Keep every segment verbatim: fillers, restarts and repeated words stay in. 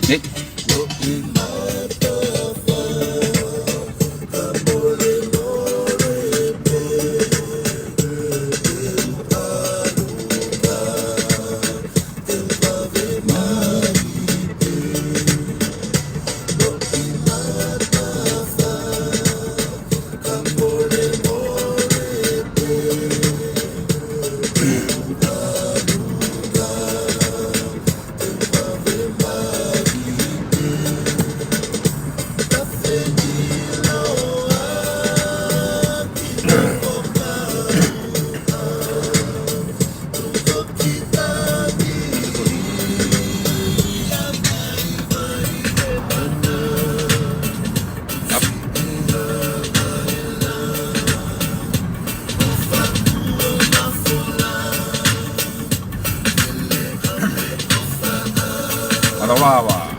Hey. Maravava.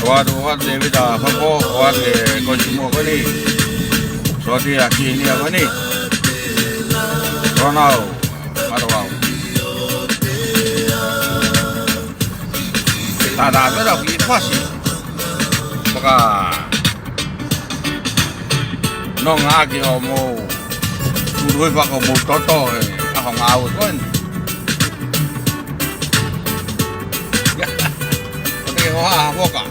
ʻOatu, ʻoatu Tēvita Fako, ʻoatu e kosi mua ko eni. Sotia ki ni a ko eni. Ronau, Maravau. Tātā pē tau ki fasi. Paka nonga ʻaki hoʻomou ʻuluhi fakamototo he ʻaho ngāue ko eni. ʻO te hoa ha foka.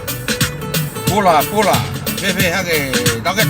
Pula, pula. Fēfē hake, Docket?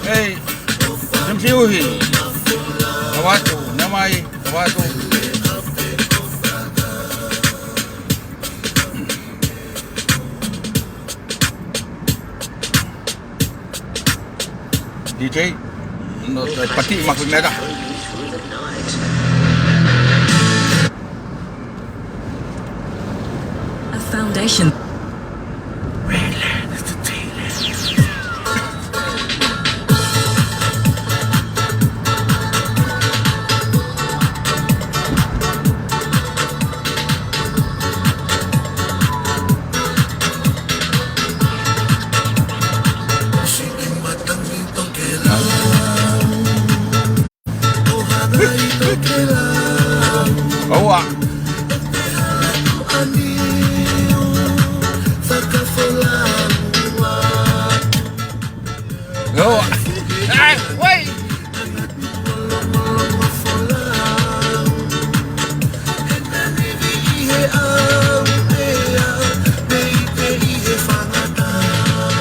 Hei, Siuhi. Kau atu, nau mai, kau atu. D J, no, pati maku mera. A foundation. Io. Ai, wai.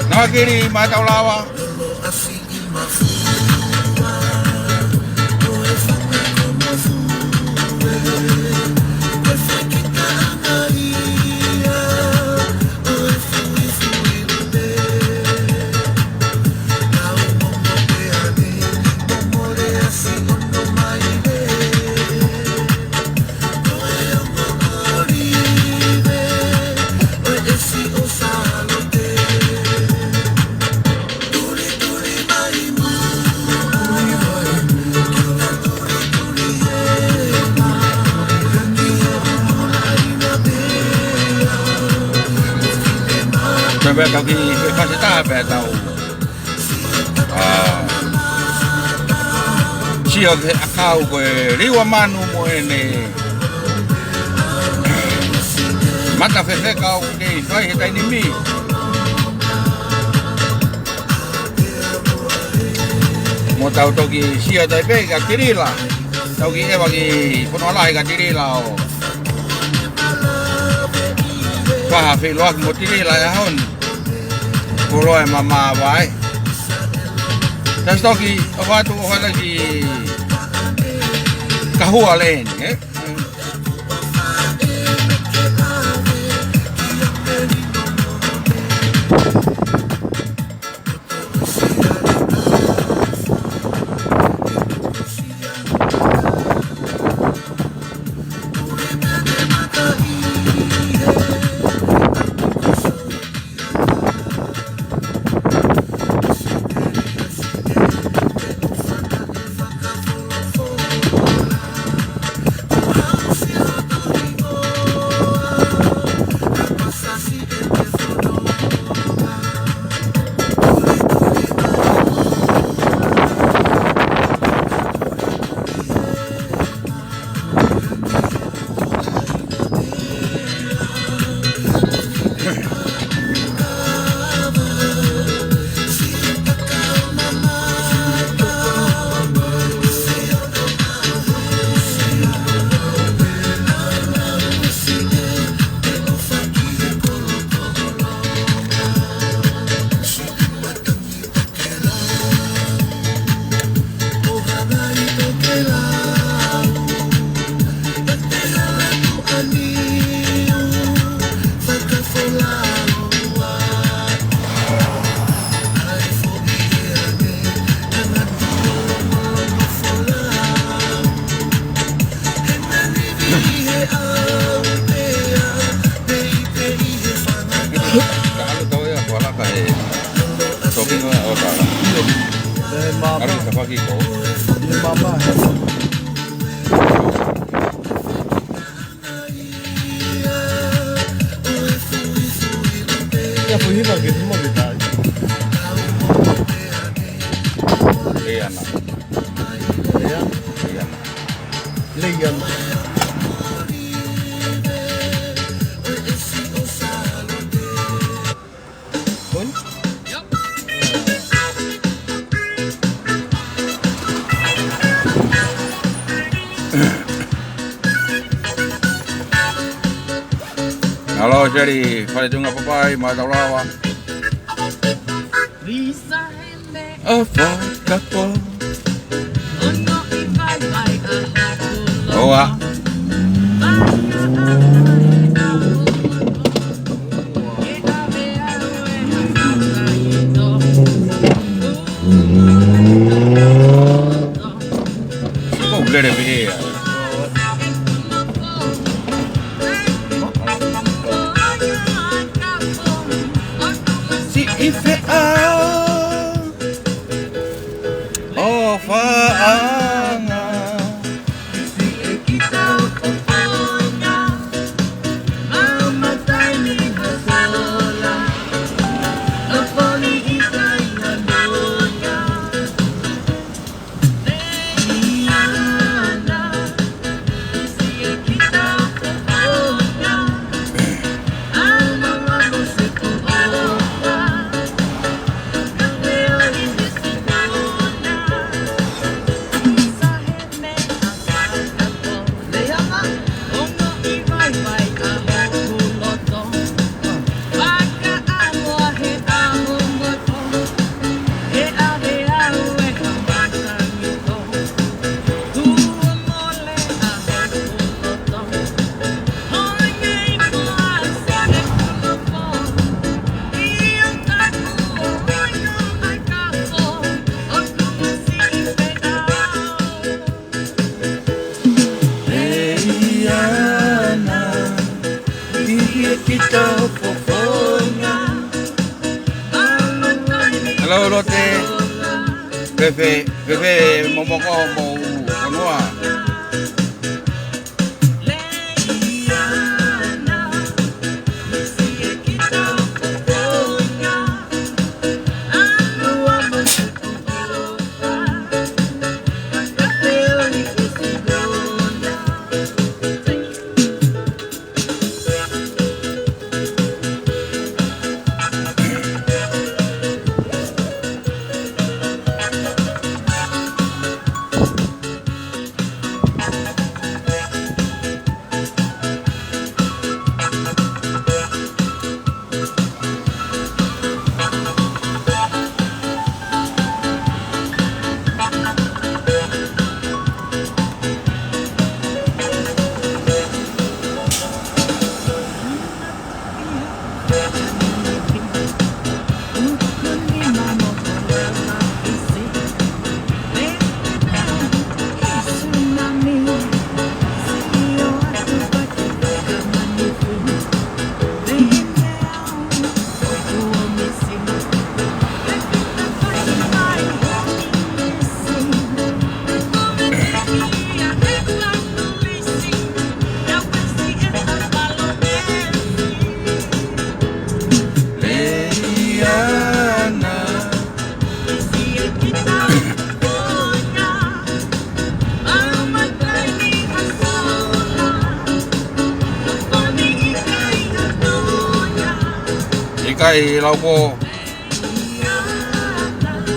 Nakili Mataulava. Pea tau kiʻi fefasi taha pea tau, ā, sio ki he ʻakau ko e Liua Manu mo ʻene mata fefeka ʻoku kei fai he taimi ni. Mo tau toki sio atu pē kia Tilila. Tau kiʻi ʻeva ki Fonualahi kia Tilila ʻo fai ha feʻiloaki mo Tilila he ʻaho ni. Kuo loa e mamafa ē. Tasi toki ʻofa atu, ʻofa atu ki Kahua Land, ē? Ka ʻalu tau ia ko alaka e toki no o ta. Io. E mama. ʻAlu i tafaki ko. E mama. Ia, fuʻu hiva ke huma ke tai. E ana. Ia. E ana. Lei ana. Oi? Hello, Jerry. Fale Tunga Papai, Mataulava. Lisa Hende. ʻO fakapō. ʻOa. Simo lele pē ia. Siʻi feʻao. ʻOfa anga. Hello, Lote. Fefe, fefe, momoko mo Konoa. ʻIkai, Laupō.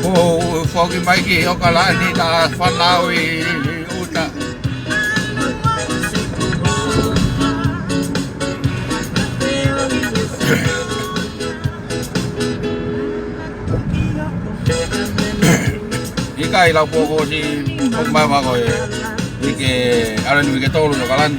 ʻOku ou foki mai ki ʻOkalani, ta fanau ʻi ʻuta. ʻIkai, Laupō, ko ʻosi, ko mai mako e, ʻi he ʻaho ni ʻi he tolu ʻi ʻOkalani.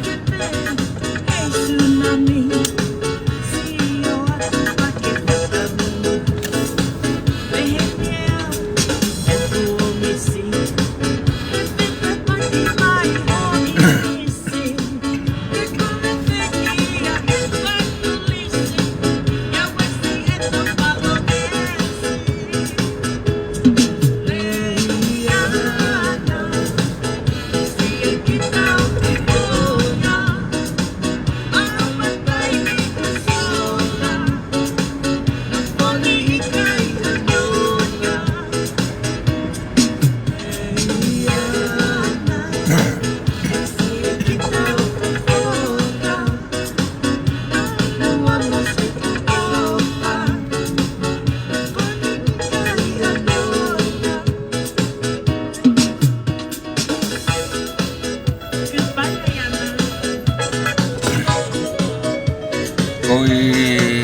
Ko ʻi,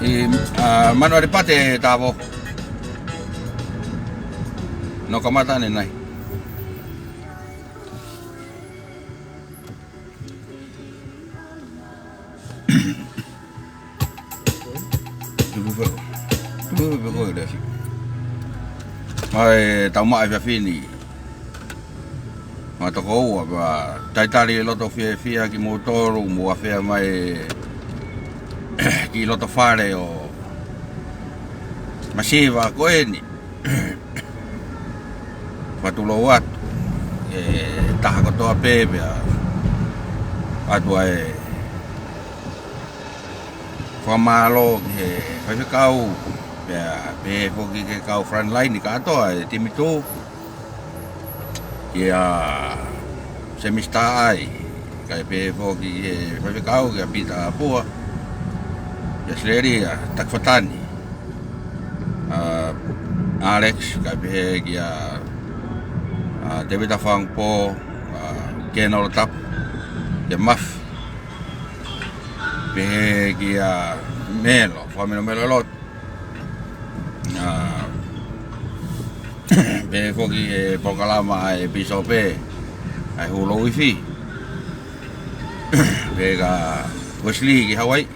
ʻi, ʻa, Manuali Pate, Tavo. Naʻe kamata ʻanenai. Tuku feo. Tuku feo ko e lesi. Mai tau maʻa e fiefia ni. Mai toko ua, pea talitali loto fiefia kimoutolu, mou ʻafea mai ki loto fale ʻo masiva ko eni. Fakatulou atu e taha kotoa pē, pea ʻoatu ʻa e fakamālō ki he faifekau, pea pehē foki ki he kau frontline kātoa, e timi tuʻu, kia Semisi Taʻai, kae pehē foki ki he faifekau, kia Pita Apua, kia Silelia Takifatani, ʻa Alex, kae pehē kia, ʻa Tevita Fangupō, ʻa Kena Olatapu, kia Mafi, pehē kia Melo, fakamelomelo lotu. ʻA, pehē foki e polokalama ʻa e pīsope, ʻa e Hulu Wi-Fi. Pehē kia Wesley ki Hawaii.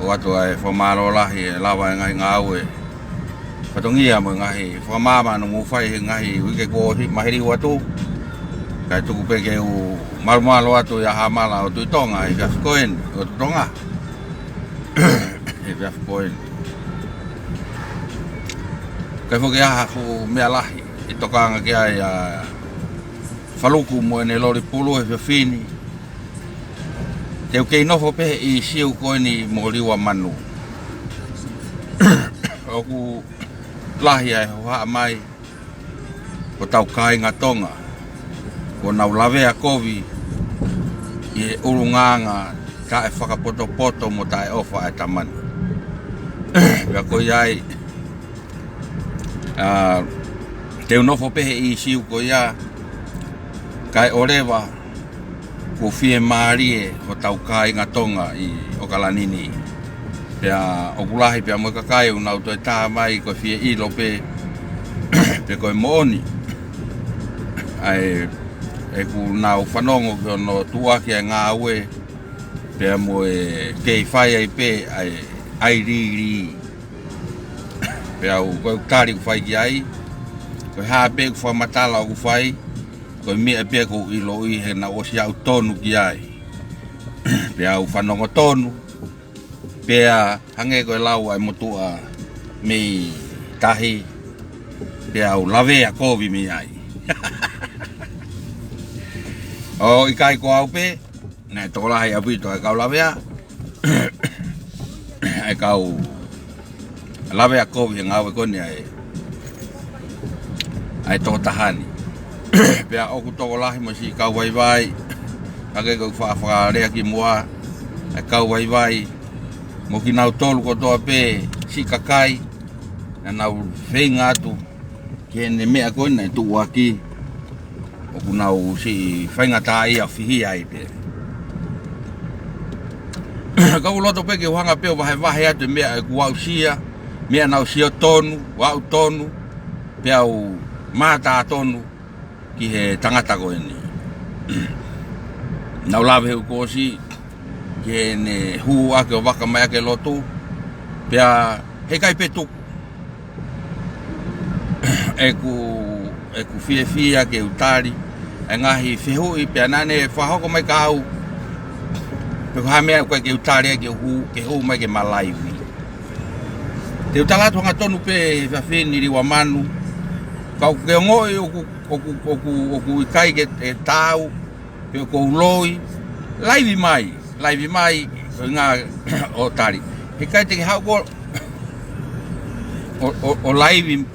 ʻOatu ʻa e fakamālō lahi e lava e ngaahi ngāue fatongia mo e ngaahi fakamaama naʻa mou fai he ngaahi uike kuo ʻosi, maheni ua tu. Kae tuku pē ke u malumalu atu ʻi he ʻaho mālie ʻo Tuʻi Tonga, ʻi he efiafi ko eni, ʻo Tuʻi Tonga. ʻI he efiafi ko eni. Kae foki ʻa e fuʻu meʻa lahi ʻe tokanga ki ai ʻa Faluku mo ʻene loli pulu he efiafi ni. Te u kei nofo pē he ʻīsiu ko eni mo Liua Manu. ʻOku lahi ʻa e hohaʻa mai ʻo hotau kāinga Tonga kuo nau lavea kovi ʻi he ʻulungaanga taʻefakapotopoto mo taʻeʻofa ʻa e tama ni. Pea ko ia ai, ʻa, te u nofo pē he ʻīsiu ko ia, kae ʻoua leva kuo fiemālie hotau kāinga Tonga ʻi ʻAokalani ni. Pea ʻoku lahi pea mo e kakai ʻoku nau toe tā mai ko e fie ʻilo pē pe ko e moʻoni ʻa e, ʻoku nau fanongo ki hono tuʻuaki ʻa e ngāue, pea mo e kei fai ai pē ʻa e ʻai lili. Pea u, ko e tali ʻoku fai ki ai, ko e hā pē ʻoku fakamatala ʻoku fai, ko e meʻa pē ʻoku ou ʻiloʻi he naʻa ku ʻosi aʻu tonu ki ai. Pea u fanongo tonu, pea hangē ko e lau ʻa e motuʻa mei tahi, pea u lavea kovi mei ai. ʻOku ʻikai ko au pē, naʻe tokolahi ʻaupito ʻa e kau lavea, ʻa e kau lavea kovi he ngāue ko eni ʻa e, ʻa e tokotaha ni. Pea ʻoku tokolahi mo siʻi kau vaivai, hangē ko e faʻa fakalea kimuʻa, ʻa e kau vaivai, mo kinautolu kotoa pē siʻi kakai naʻa nau feinga atu ki heʻene meʻa ko eni naʻe tuʻuaki, ʻoku nau siʻi faingataʻaʻia ʻo fihia ai pē. Ka ʻoku ou loto pē ke u hanga pē ʻo vahevahe atu e meʻa ʻoku aʻusia, meʻa naʻa ku sio tonu, aʻu tonu, pea u mātā tonu ki he tangata ko eni. Naʻa ku lave he kuo ʻosi ki heʻene hū ʻaki ʻo vaka mai ʻaki e lotu, pea heʻikai pē tuku ʻeku, ʻeku fiefia ke u tali e ngaahi fehuʻi pea naʻa ne fakahoko mai kiate au pe ko e hā e meʻa ʻoku ʻikai ke u tali ai ke hū, ke hū mai ke ma laivi. Te u tala atu hangatonu pē he efiafi ni Liua Manu, ka ʻoku ke ongoʻi ʻoku, ʻoku, ʻoku, ʻoku ʻikai ke, ʻe taau, pe ʻoku ou loi, laivi mai, laivi mai, ko e ngaahi ʻo tali. Heʻikai te ke haʻu koe ʻo, ʻo, ʻo laivi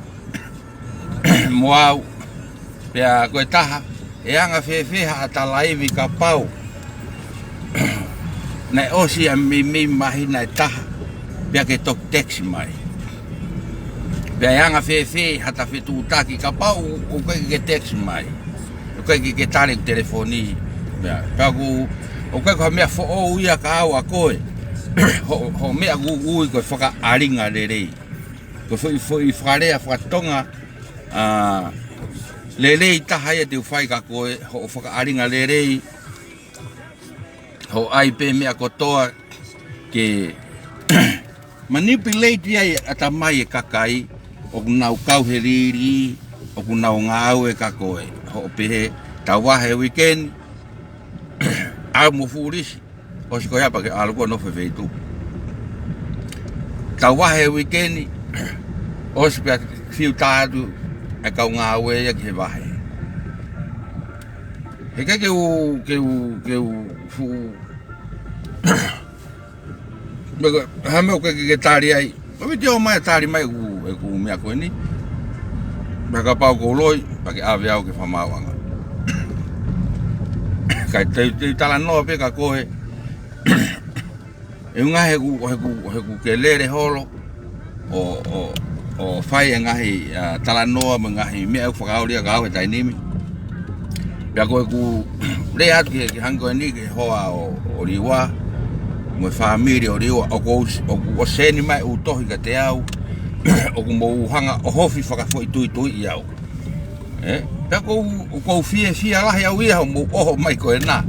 mo au, pea ko e taha, ʻe anga fēfē haʻata laivi kapau naʻe ʻosi ʻa e meimei māhina ʻe taha, pea ke toki text mai. Pea ʻe anga fēfē haʻata fetuʻutaki kapau ʻoku ʻikai ke text mai, ʻoku ʻikai ke tali ʻeku telefoni. Pea, pea ʻoku, ʻoku ʻikai ko ha meʻa foʻou ia kiate au ʻa koe. Hoʻo, hoʻo meʻa ʻoku ui ko e fakaʻalinga lelei. Ko e foʻi, foʻi fakalea fakatonga, ʻa, lelei taha ia te u fai kiate koe, hoʻo fakaʻalinga lelei, hoʻo ʻai pē meʻa kotoa ke manipulate ai ʻatamai e kakai ʻoku nau kau he lili, ʻoku nau ngāue kiate koe. Hoʻo pehē, tau vahe weekend, ʻalu mo fuʻu lisi, ʻosi ko ia pea ke ʻalu koe nofo he feituʻu. Tau vahe weekend, ʻosi pea fiu tā atu e kau ngāue ia ki he vahe. Heʻikai ke u, ke u, ke u fuʻu, meʻa ko, ha meʻa ʻoku ʻikai ke tali ai. Ko e vitiō mai tali mai ʻeku, ʻeku meʻa ko eni. Pea kapau ʻoku ou loi, pea ke ʻave au ki he fakamaauʻanga. Kae te, te u talanoa pē kiate koe ʻi he ngaahi, heʻeku, heʻeku, heʻeku ke lele holo ʻo, ʻo, ʻo fai e ngaahi, ʻa, talanoa mo e ngaahi meʻa ʻoku fakaoli ʻaki au he taimi ni. Pea ko ʻeku lea atu ki he, ki he hangē ko eni ki he hoa ʻo, ʻo Liua, mo e fāmili ʻo Liua, ʻoku ou s-, ʻoku ou send mai ʻeku tohi kiate au, ʻoku mou hanga ʻo ʻohofi fakafoʻituitui au. Ē? Pea ʻoku ou, ʻoku ou fiefia lahi au ia hoʻomou ʻoho mai ko ena.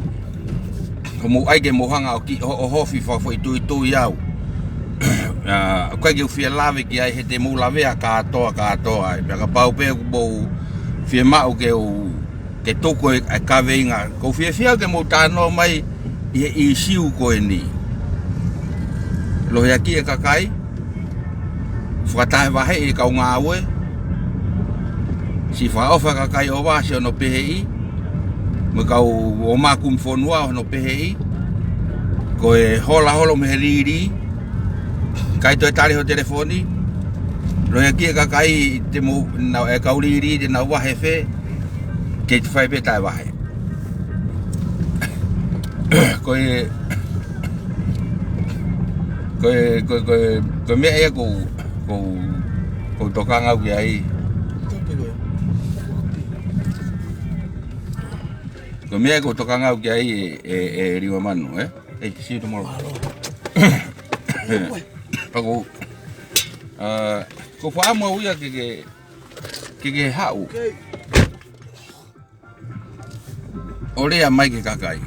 Hoʻomou ʻai ke mou hanga ʻo kiʻi ʻo, ʻohofi fakafoʻituitui au. ʻA, ʻoku ʻikai ke u fie lave ki ai he te mou lavea kātoa, kātoa ai. Pea kapau pē ʻoku mou fiemaʻu ke u ke tuku e, e kaveinga. ʻOku ou fiefia ke mou talanoa mai ʻi he ʻīsiu ko eni. Lohiakiʻi e kakai, fakataʻevaheʻi e kau ngāue, siʻi fakaʻofa e kakai ʻo vasi hono peheʻi, mo e kau ōmai kumi fonua hono peheʻi, ko e hola holo mei he lili, ʻikai toe tali ho telefoni, lohiakiʻi e kakai te mou, nau, e kau lili te nau vahe fē, kei te fai pē taʻevahe. Ko e, ko e, ko e, ko e, ko e meʻa ia ʻoku ou, ʻoku ou, ʻoku ou tokanga au ki ai. Ko e meʻa ia ʻoku ou tokanga au ki ai ʻe, ʻe, ʻe Liua Manu, ē? Hey, see you tomorrow. Pea ʻoku, ʻa, ʻoku ou fakaʻamu au ia ke, ke, ke, ke haʻu. ʻO lea mai ki he kakai.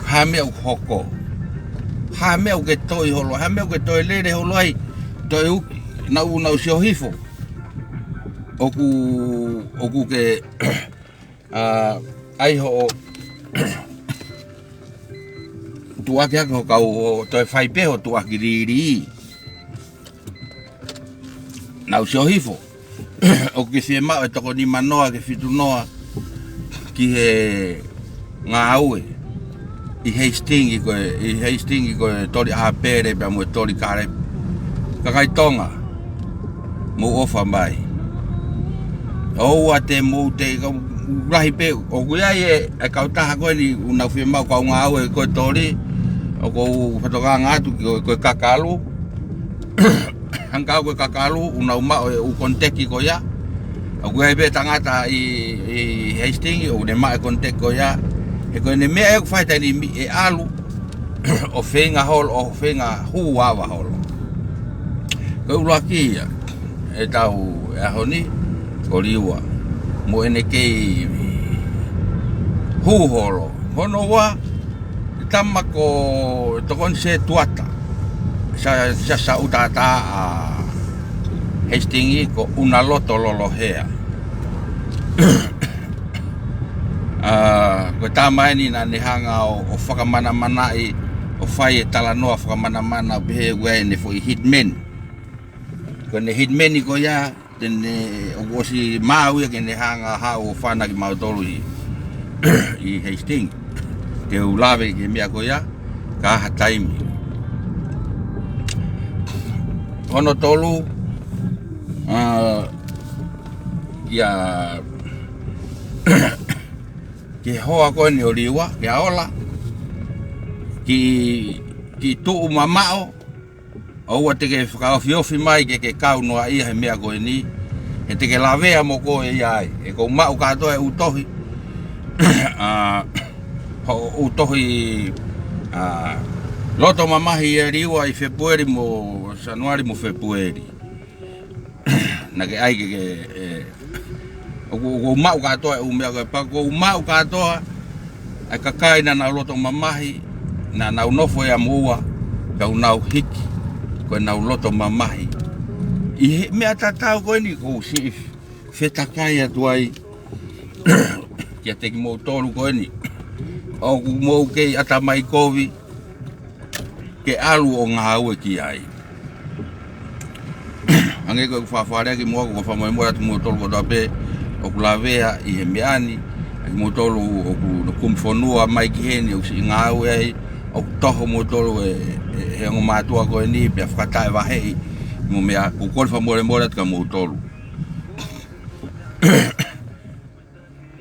Ha meʻa ʻoku hoko. Ha meʻa ʻoku ke toi holo. Ha meʻa ʻoku ke toe lele holo ai. Toe u, nau, nau sio hifo. ʻOku, ʻoku ke, ʻa, ʻai hoʻo tuʻuaki hake ho kau ʻo toe fai pē hoʻo tuʻuaki lili. Nau sio hifo. ʻOku ke fiemaʻu e toko nimanoa ki he fitunoa ki he ngāue ʻi Hastings ko ē, ʻi Hastings ko e toli ʻa Pele pea mo e toli Kalepi. Kakai Tonga, mou ʻofa mai. ʻOua te mou te kau lahi pē, ʻoku ʻi ai e, e kautaha ko eni ʻoku nau fiemaʻu kau ngāue ko e toli, ʻoku ou fakatokanga atu ki he, ko e kakalu. Hangē ko e kakalu, ʻoku nau maʻu e ʻū koniteki ko ia. ʻOku ʻi ai pē tangata ʻi, ʻi Hastings, ʻoku ne maʻu e koniteki ko ia. He ko ʻene meʻa ʻoku fai he taimi ni ʻe ʻalu ʻo feinga holo, ʻo feinga hū ava holo. Ko e ʻuluaki ia ʻetau ʻaho ni, ko Liua. Mo ʻene kei hū holo. Hono ua, tama ko Tokoni Setuata. Sa, sa, sa uta ata ʻa Hastings ko Unaloto Lolohea. ʻA, ko e tama eni naʻa ne hanga ʻo, ʻo fakamanamanaʻi, ʻo fai e talanoa fakamanamana ʻo pehē ʻoku ʻi ai ʻene foʻi hitman. Ko ʻene hitman ko ia, te ne, ʻoku ʻosi maau ia ke ne hanga haʻu ʻo fana kimautolu ʻi, ʻi Hastings. Te u lave ki he meʻa ko ia, ka ha taimi. Hono tolu, ʻa, ia, ki he hoa ko eni ʻo Liua, ki he ola, ki, ki tuʻu mamaʻo, ʻoua te ke fakaofiofi mai ke ke kau noa ia he meʻa ko eni, he te ke lavea mo koe ia ai. ʻOku ou maʻu kātoa e ʻū tohi, ʻa, hoʻo ʻū tohi, ʻa, loto mamahi ʻe Liua ʻi Fēpueli mo Sānuali mo Fēpueli. Naʻa ke ʻai ke, ke, ʻe, ʻoku, ʻoku ou maʻu kātoa e ʻū meʻa ko ē pea ʻoku ou maʻu kātoa e kakai naʻa nau loto mamahi, naʻa nau nofo ʻia Moʻua, pea ʻoku nau hiki, ko ʻenau loto mamahi. ʻI he meʻa tatau ko eni ʻoku ou siʻi fetakai atu ai kiate kimoutolu ko eni. ʻOku mou kei ʻatamai kovi, ke ʻalu ʻo ngāue ki ai. Hangē ko ʻeku fafale ki muʻa, ʻoku ou fakamolemole atu kimoutolu kotoa pē ʻoku lavea ʻi he meʻa ni, ʻa kimoutolu ʻoku nau kumi fonua mai ki heni ʻoku siʻi ngāue ai, ʻoku toho moutolu ʻe, ʻe, he ongo mātuʻa ko eni, pea fakataʻevaheʻi mo meʻa, ʻoku ou kole fakamolemole atu kia moutolu.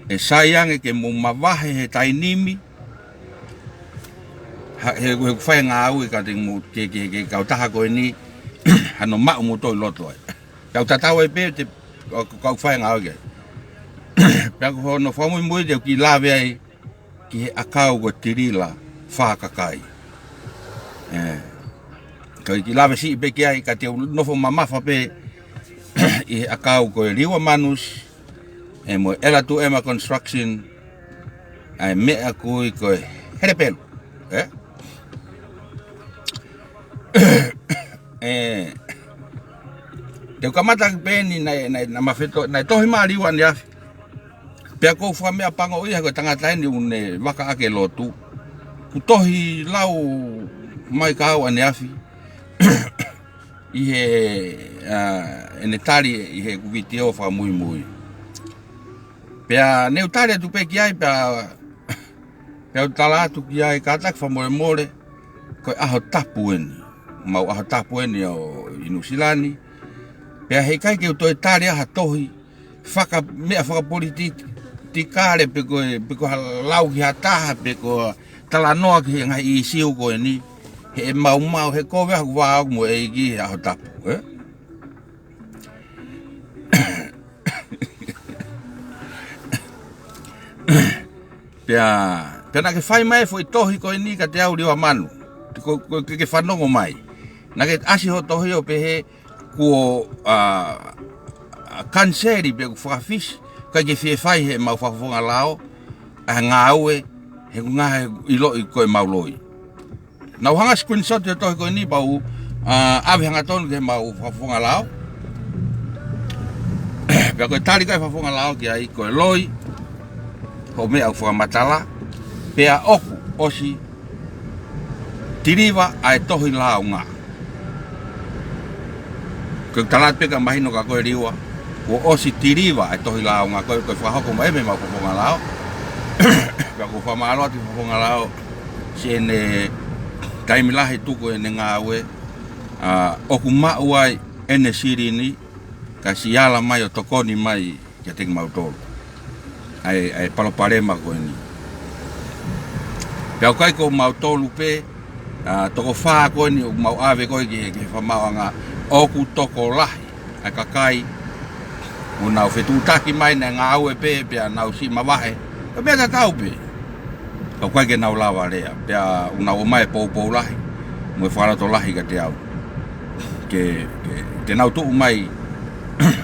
ʻE sai ange ke mou mavahe he taimi ni, ha, he, he fai ngāue kiate mou, ke, ke, ke kautaha ko eni, hano maʻu moutolu ʻi loto ai. Kau tatau ai pē te, ʻo, kau fai ngāue ki ai. Pea ko hono fakamuimui te u kiʻi lave ai ki he ʻakau ko Tilila Fakakai. ʻE, kau kiʻi lave siʻi pē ki ai, ka te u nofo mamafa pē ʻi he ʻakau ko e Liua Manus, ʻe mo e Ela Tuʻema Construction, ʻa e meʻa ʻoku ui ko e helepelu, ē? ʻE, ʻE kamata ki pē eni naʻe, naʻe, naʻe mafeto, naʻe tohi mai ʻa Liua ʻaneafi. Pea ʻoku ou fakameʻapangoʻia ko e tangata eni ʻoku ne vaka ʻaki e lotu. Kuo tohi lau mai kia au ʻaneafi ʻi he, ʻa, ʻene tali ʻi heʻeku vitiō fakamuimui. Pea ne u tali atu pē ki ai, pea, pea u tala atu ki ai, kātaki fakamolemole, ko e ʻaho tapu eni. Mau ʻaho tapu eni ʻo ʻi Nuʻusila ni. Pea heʻikai ke u toe tali ʻa ha tohi, faka, meʻa fakapolitikale pe ko e, pe ko ha lau ki ha taha, pe ko ha talanoa ki he ngaahi ʻīsiu ko eni, he ʻe maumau, he kovi ʻa hoku vā ʻoʻoku mo e ʻEiki he ʻaho tapu, ē? Pea, pea naʻa ke fai mai e foʻi tohi ko eni kiate au Liua Manu. Ko, ko, ke, ke fanongo mai. Naʻa ke ʻasi hoʻo tohi ʻo pehē kuo, ʻa, ʻa, kaniseli pe kuo fakafisi, ʻikai ke fie fai heʻemau fakafofonga lao, ʻa e ngāue, he kuo ngaahi ʻiloʻi ko e mau loi. Naʻa ku hanga screenshot e tohi ko eni pea u, ʻa, ʻave hangatonu ki heʻemau fakafofonga lao. Pea ko e tali ko ē fakafofonga lao ki ai ko e loi, hoʻo meʻa ʻoku fakamatala, pea ʻoku ʻosi tiliva ʻa e tohi lāunga. Ko e tala atu pē ka mahino kia koe Liua, kuo ʻosi tiliva ʻa e tohi lāunga ko ē, ko e fakahoko mai mei heʻemau fakafofonga lao. Pea ʻoku ou fakamālō atu ki he fakafofonga lao, siʻene taimi lahi tuku ʻene ngāue, ʻa, ʻoku maʻu ai ʻene silini, ka siʻi ala mai ʻo tokoni mai kiate kimautolu. ʻA e, ʻa e palopalema ko eni. Pea ʻoku ʻikai ko mautolu pē, ʻa, toko fā ko eni ʻoku mau ʻave ko ē ki he, ki he fakamaauʻanga ʻoku tokolahi ʻa e kakai ʻoku nau fetuʻutaki mai naʻe ngāue pē, pea nau siʻi mavahe. Ko e meʻa tatau pē. Ka ʻoku ʻikai ke nau lava lea. Pea ʻoku nau ʻomai e poupou lahi mo e fakalotolahi kiate au. Ke, ke, ke nau tuʻu mai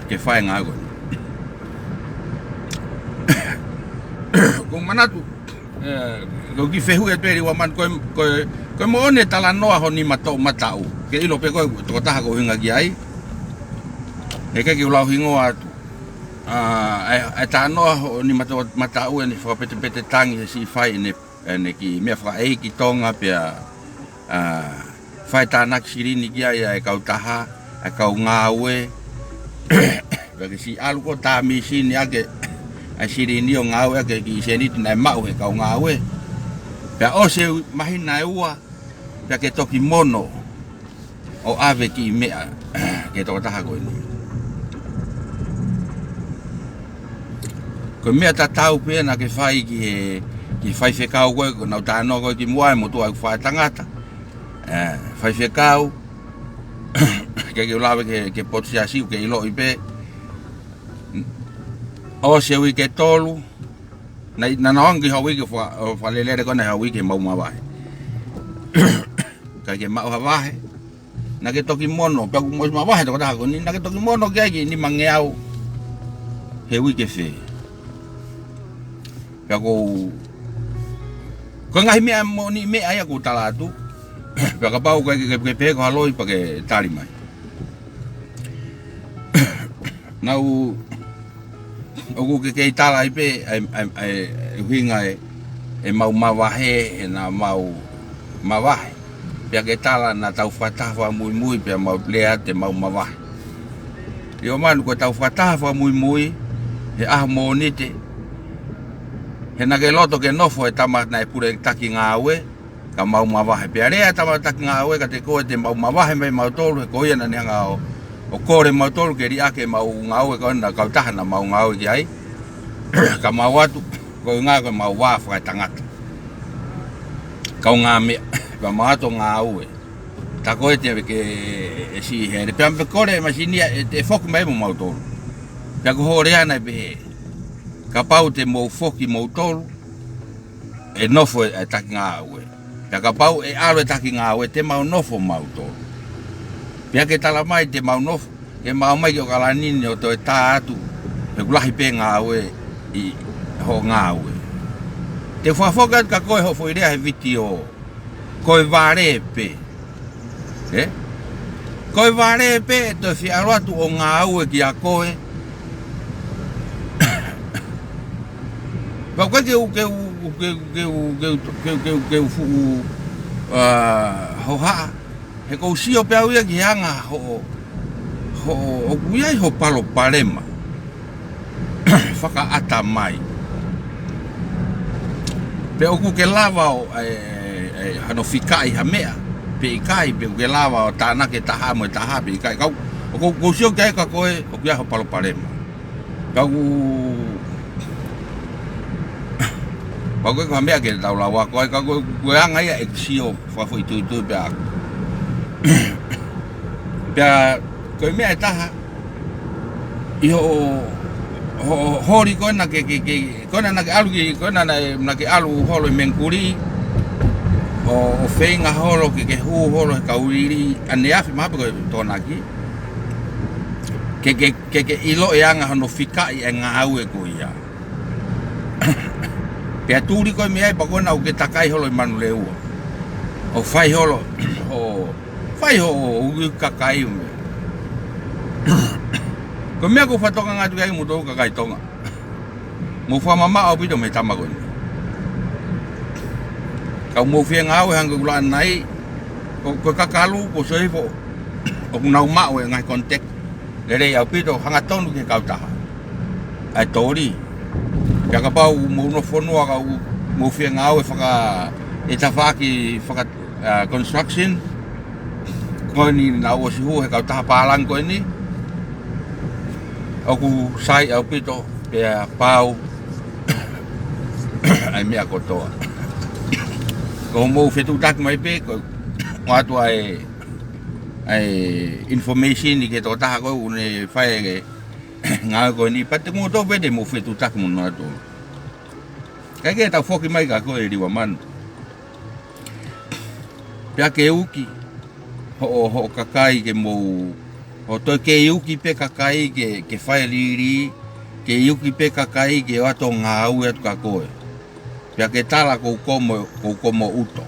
ke fai e ngāue ko eni. ʻOku ou manatu, ē, ko e kiʻi fehuʻi atu pē Liua Manu, ko e, ko e, ko e moʻoni e talanoa ho nima toʻomataʻu. Ke ʻilo pē ko e tokotaha ʻoku ou ʻuhinga ki ai. Heʻikai ke u lau hingoa atu. ʻA, ʻa e, ʻa e talanoa ho nima toʻomataʻu ʻene fakapetepete tangi he siʻi fai ʻene, ʻene kiʻi meʻa fakaʻeiki Tonga pea, ʻa, fai tānaki silini ki ai ʻa e kautaha, ʻa e kau ngāue. Pea ke siʻi ʻalu ko ē tā mīsini ʻaki ʻa e silini ʻo ngāue ʻaki e kiʻi sēniti naʻe maʻu he kau ngāue. Pea ʻosi e māhina ʻe ua, pea ke toki mono ʻo ʻave kiʻi meʻa ki he tokotaha ko eni. Ko e meʻa tatau pē naʻa ke fai ki he, ki he faifekau ko ē, ʻoku nau talanoa ko ē kimuʻa e motuʻa ʻoku fai tangata. Ē, faifekau, ke ke lave ki he, ki he potu siasi ʻoku ke ʻiloʻi pē. ʻOsi e uike ʻe tolu, naʻe, naʻa nau hanga ki ha uike fa-, ʻo fakalelele ko ē naʻe ha uike mau mavahe. Ka ke maʻu ha vahe, naʻa ke toki mono, pea kuo mou mavahe tokotaha ko eni, naʻa ke toki mono ki ai ki he nimangeau he uike fē. Pea ʻoku ou, ko e ngaahi meʻa moʻoni meʻa ia ʻoku ou tala atu. Pea kapau ʻoku ke, ke, ke pehē ko ha loi pea ke tali mai. Naʻa ku, ʻoku ke kei tala ai pē, ʻa e, ʻa e, ʻa e, ʻa e ʻuhinga ē, ʻemau mavahe, he naʻa mau mavahe. Pea ke tala naʻa tau fakataha fakamuimui, pea mau lea te mau mavahe. Liua Manu, ko ʻetau fakataha fakamuimui, he ʻaho Mōnite, he naʻa ke loto ke nofo e tama naʻe pule taki ngāue, ka mau mavahe. Pea lea e tama taki ngāue kiate koe te mau mavahe mai mautolu, he ko ia naʻa ne hanga ʻo, ʻo kole mautolu ke liʻaki ʻemau ngāue ko ena kautaha naʻa mau ngāue ki ai. Ka mau atu, ko e ngāue ko ʻemau vā fakaetangata. Kaungāmeʻa, ka mau atu ʻo ngāue. Tā ko ē te ke ʻe siʻi hele. Pea mou kole e masini ia, ʻe, ʻe foki mai mo mautolu. Pea ko hoʻo lea naʻe pehē, kapau te mou foki moutolu, ʻe nofo e, e taki ngāue. Pea kapau ʻe ʻalu e taki ngāue, te mau nofo mautolu. Pea ke tala mai te mau nofo, ke mau ō mai ki ʻAokalani ni ʻo toe tā atu, he ʻoku lahi pē ngāue ʻi hoʻo ngāue. Te u fakafoki atu kia koe hoʻo foʻi lea he vitiō, ko e vale pē. Ē? Ko e vale pē ʻe toe fie ʻalu atu ʻo ngāue kia koe. Pea ʻoku ʻikai ke u, ke u, ke u, ke u, ke u, ke u, ke u, ke u fuʻu, ā, hohaʻa. He ʻoku ou sio pē au ia ki he anga hoʻo, hoʻo, ʻoku ʻi ai hoʻo palopalema fakaʻatamai. Pe ʻoku ke lava ʻo, ē, ē, hano fikaʻi ha meʻa, pe ʻikai, pe ʻoku ke lava ʻo tānaki e taha mo e taha, pe ʻikai. Ka ʻoku, ʻoku ou sio ki ai kia koe, ʻoku ʻi ai hoʻo palopalema. Ka ʻoku, ka ʻoku ʻikai ko ha meʻa ke tau lau ʻa koe, ka ʻoku, ko e anga ia ʻeku sio fakafoʻituitui pē ʻaʻaku. Pea, ko e meʻa ʻe taha, ʻi hoʻo, hoʻo holi ko ena ke, ke, ke, ko ena naʻa ke ʻalu ki, ko ena naʻa, naʻa ke ʻalu holo ʻi Mengukuli, ʻo, ʻo feinga holo ke, ke hū holo he kau liliu, ʻaneafi mahalo pē ko e Tokonaki. Ke, ke, ke, ke ʻilo e anga hono fikaʻi e ngāue ko ia. Pea tuli koe mei ai pea ko ena ʻoku ke takai holo ʻi Manurewa. ʻO fai holo, ʻo fai hoʻo uki kakai mo e meʻa. Ko e meʻa ʻoku ou fakatokanga atu ki ai kimoutolu kakai Tonga. Mou fakamamaʻo ʻaupito mei he tama ko eni. Ka ʻoku mou fie ngāue hangē ko ʻeku lea ʻanenai, ko, ko e kakalu, ko e soifo, ʻoku nau maʻu e ngaahi contact lelei ʻaupito, hangatonu ki he kautaha ʻa e toli. Pea kapau mou nofo fonua ka ʻoku mou fie ngāue faka-, ʻi he tafaʻaki faka-, ā, construction, ko eni naʻa ku ʻosi hū he kautaha pālangi ko eni, ʻoku sai ʻaupito, pea pau ʻa e meʻa kotoa. Ko hoʻomou fetuʻutaki mai pē, ko e ʻoatu ʻa e, ʻa e information ʻi he tokotaha ko ē ʻoku ne fai e ngāue ko eni, pea te mou toʻo pē te mou fetuʻutaki mo nautolu. Kae kehe tau foki mai kia koe Liua Manu. Pea ke uki hoʻo, hoʻo kakai ke mou, ʻo toe kei uki pē kakai ke, ke fai liliu, kei uki pē kakai ke ʻoatu ʻo ngāue atu kia koe. Pea ke tala ʻoku ou komo, ʻoku ou komo ʻuto.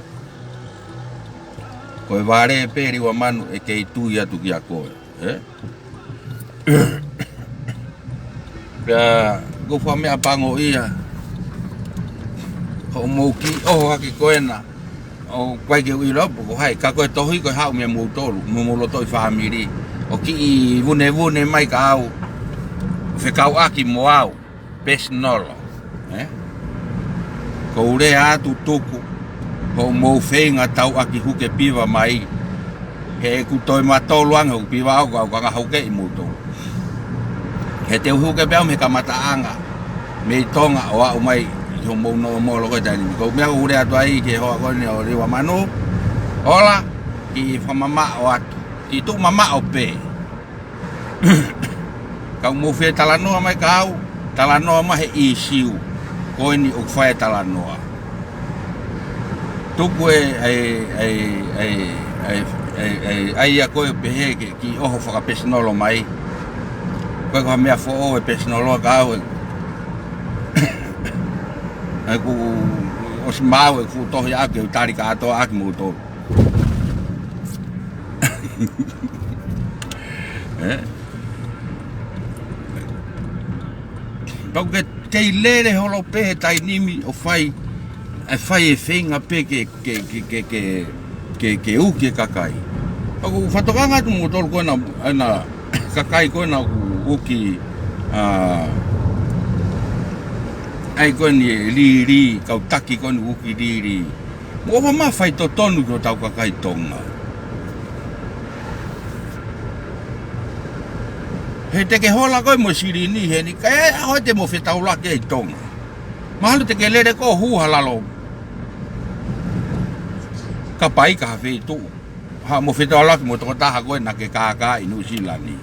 Ko e vale pē Liua Manu ʻe kei tui atu kia koe. Ē? Pea, ʻoku ou fakameʻapangoʻia hoʻomou kiʻi ʻoho hake ko ena. ʻOku ʻikai ke u ʻilo pe ko hai, ka ko e tohi ko e haʻu meiate kimoutolu, mo hoʻomou lotoʻi fāmili. ʻO kiʻi vunevune mai kia au, fekauʻaki mo au. Pesinolo, ē? ʻOku ou lea atu tuku, hoʻomou feinga tauʻaki huke piva mai, he ʻoku toe matolu ange hoku piva ʻoku ou kanga huke ʻi moutolu. He te u huke pē au mei he kamataʻanga, mei Tonga ʻo aʻu mai ʻi hoʻomou nōmolo ko ē taimi ni. Ko e meʻa ʻoku ou lea atu ai ki he hoa ko eni ʻo Liua Manu, hola, kiʻi fakamamaʻo atu, kiʻi tuʻu mamaʻo pē. Ka ʻoku mou fie talanoa mai kia au, talanoa mai he ʻīsiu ko eni ʻoku fai e talanoa. Tuku e, ʻai, ʻai, ʻai, ʻai, ʻai, ʻai, ʻai ia ko ē pehē ke kiʻi ʻoho fakapesinolo mai. ʻOku ʻikai ko ha meʻa foʻou e pesinolo kia au ē. ʻOku ʻosi maau e fuʻu tohi ʻaʻaku ke u tali kātoa ʻaki moutolu. Ē? Pau ke kei lele holo pē he taimi ni ʻo fai, ʻe fai e feinga pē ke, ke, ke uki e kakai. Pea ʻoku ou fakatokanga atu moutolu ko ena, ena kakai ko ena ʻoku uki, ā, ʻai ko eni e liliu, kau taki ko eni uki liliu. Mou ʻofa mai ʻo fai totonu ki hotau kakai Tonga. He te ke hola koe mo e silini heni, kae ʻai ʻe koe te mo fetaulaki ʻi Tonga. Mahalo te ke lele koe ʻo hū ha lalo. Ka pai ka ha feituʻu. Haʻamo fetaulaki mo e tokotaha ko ē naʻa ke kākā ʻi Nuʻusila ni.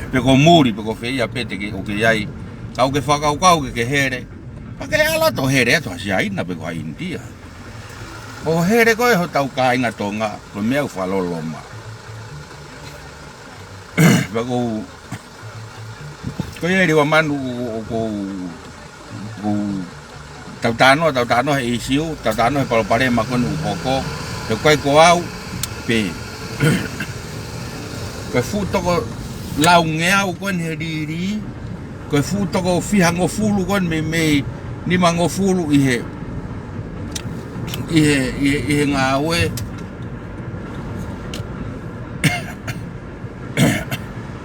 Pe ko muli, pe ko fē ia pē te ke ʻoku ke ʻi ai. Ka ʻoku ke fakakaukau ke ke hele. Pea ke ʻalu atu ʻo hele atu ha Siaina pe ko ha ʻInitia. ʻO hele koe hotau kāinga Tonga, ko e meʻa ʻoku fakaloloma. Pea ʻoku, ko ia Liua Manu ʻoku, ʻoku, ʻoku tau talanoa, tau talanoa he ʻīsiu, tau talanoa he palopalema ko eni ʻoku hoko, he ʻoku ʻikai ko au, pē. Ko e fuʻu toko laungeau ko eni he lili, ko e fuʻu toko fihangofulu ko eni mei, mei nimangofulu ʻi he, ʻi he, ʻi he, ʻi he ngāue.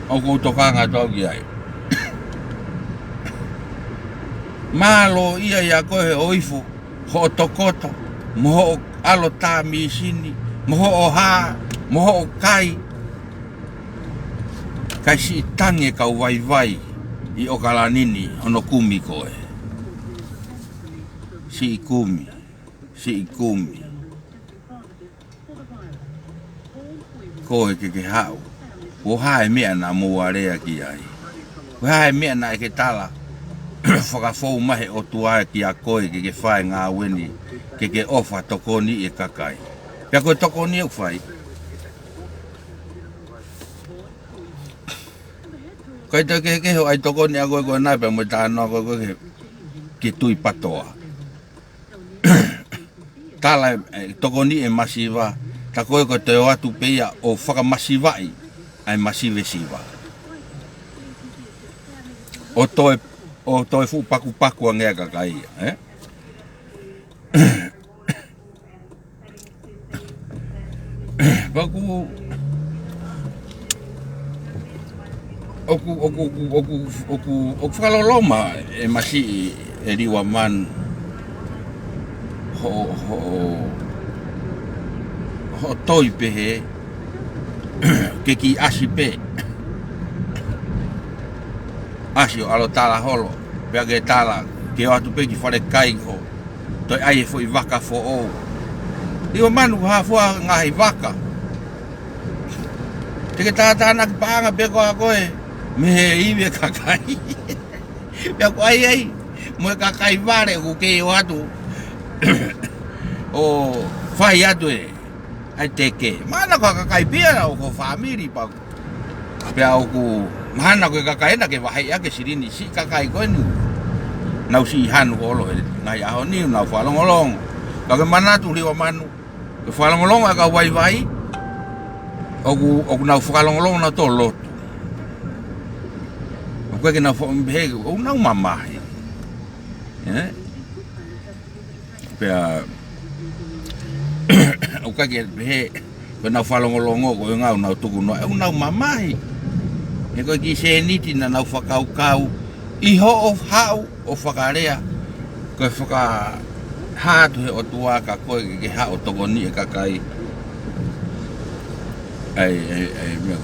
ʻOku ou tokanga atu au ki ai. Mālō ia ʻia koe hoʻo ifo, hoʻo tokoto, mo hoʻo ʻalu tā mīsini, mo hoʻo hā, mo hoʻo kai. Kae siʻi tangi e kau vaivai ʻi ʻOkalani ni hono kumi koe. Siʻi kumi, siʻi kumi. Koe ke ke haʻu. Ko e hā e meʻa naʻa mou alea ki ai? Ko e hā e meʻa naʻe ke tala fakafou mai he ʻOtua kia koe ke ke fai e ngāue ni, ke ke ʻofa tokoni e kakai? Pea ko e tokoni ʻoku fai. Kai te ke, ke ho ai tokoni ʻa koe ko ena pea mo e tānoa ko ē ko ē ke, ke tui patoa. Tala e, e tokoni e masiva, tā ko ē ko e toe ʻoatu pē ia ʻo fakamasivaʻi ʻa e masivesiva. ʻO toe, ʻo toe fuʻu pakupaku ange ʻa e kakai ia, ē? Pea ʻoku, ʻoku, ʻoku fakaloloma e masiʻi e Liua Manu hoʻo, hoʻo, hoʻo toi pehē ke kiʻi ʻasi pē. ʻAsi ʻo ʻalu tala holo, pea ke tala ke ʻoatu pē ki fale kai ho toe ʻai e foʻi vaka foʻou. Liua Manu, ko e hā fua ngaahi vaka? Te ke tātānaki paʻanga pē koā koe mei he ivi e kakai? Pea ko e ʻai ai mo e kakai vale ʻoku kei ʻoatu ʻo fai atu e ʻai teke. Mahalo ko e kakai pē ia ʻo ho fāmili pea Pea ʻoku mahalo ko e kakai ena ke vaheʻi ʻaki e silini, siʻi kakai ko eni. Nau siʻi hanu holo he ngaahi ʻaho ni, nau fakalongolongo. Ka ke manatu Liua Manu, ko e fakalongolongo ʻa e kau vaivai, ʻoku, ʻoku nau fakalongolongo nautolu lotu. ʻOku ʻikai ke nau fa-, he, ʻoku nau mamahi. Ē? Pea, ʻoku ʻikai ke pehē ko ʻenau fakalongolongo ko e ngāue ʻoku nau tuku noa, ʻoku nau mamahi. He ko e kiʻi sēniti naʻa nau fakakaukau ʻi hoʻo haʻu ʻo fakalea, ko e fakahā atu he ʻOtua kia koe ke ke haʻu ʻo tokoniʻi e kakai. ʻAi, ʻai, ʻai, meʻa.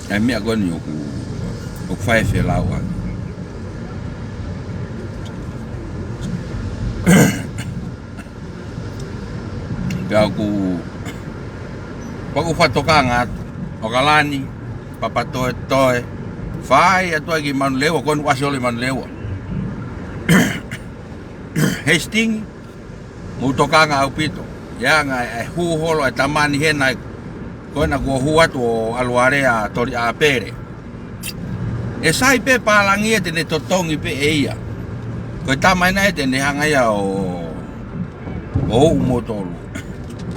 ʻAi, meʻa ko eni ʻoku, ʻoku fai e felau ʻaki. Pea ʻoku, pea ʻoku fakatokanga atu, ʻOkalani, Papatoetoe, fai atu ai ki Manurewa, ko eni ʻoku ʻasi holo ʻi Manurewa. Hastings, mou tokanga ʻaupito. ʻI he anga e hū holo e tamani hena, ko ena kuo hū atu ʻo ʻalu alea Toli ʻApele. ʻE sai pē pālangi ia te ne totongi pē ʻe ia. Ko e tama ena ia te ne hanga ia ʻo, ʻo uʻu moutolu.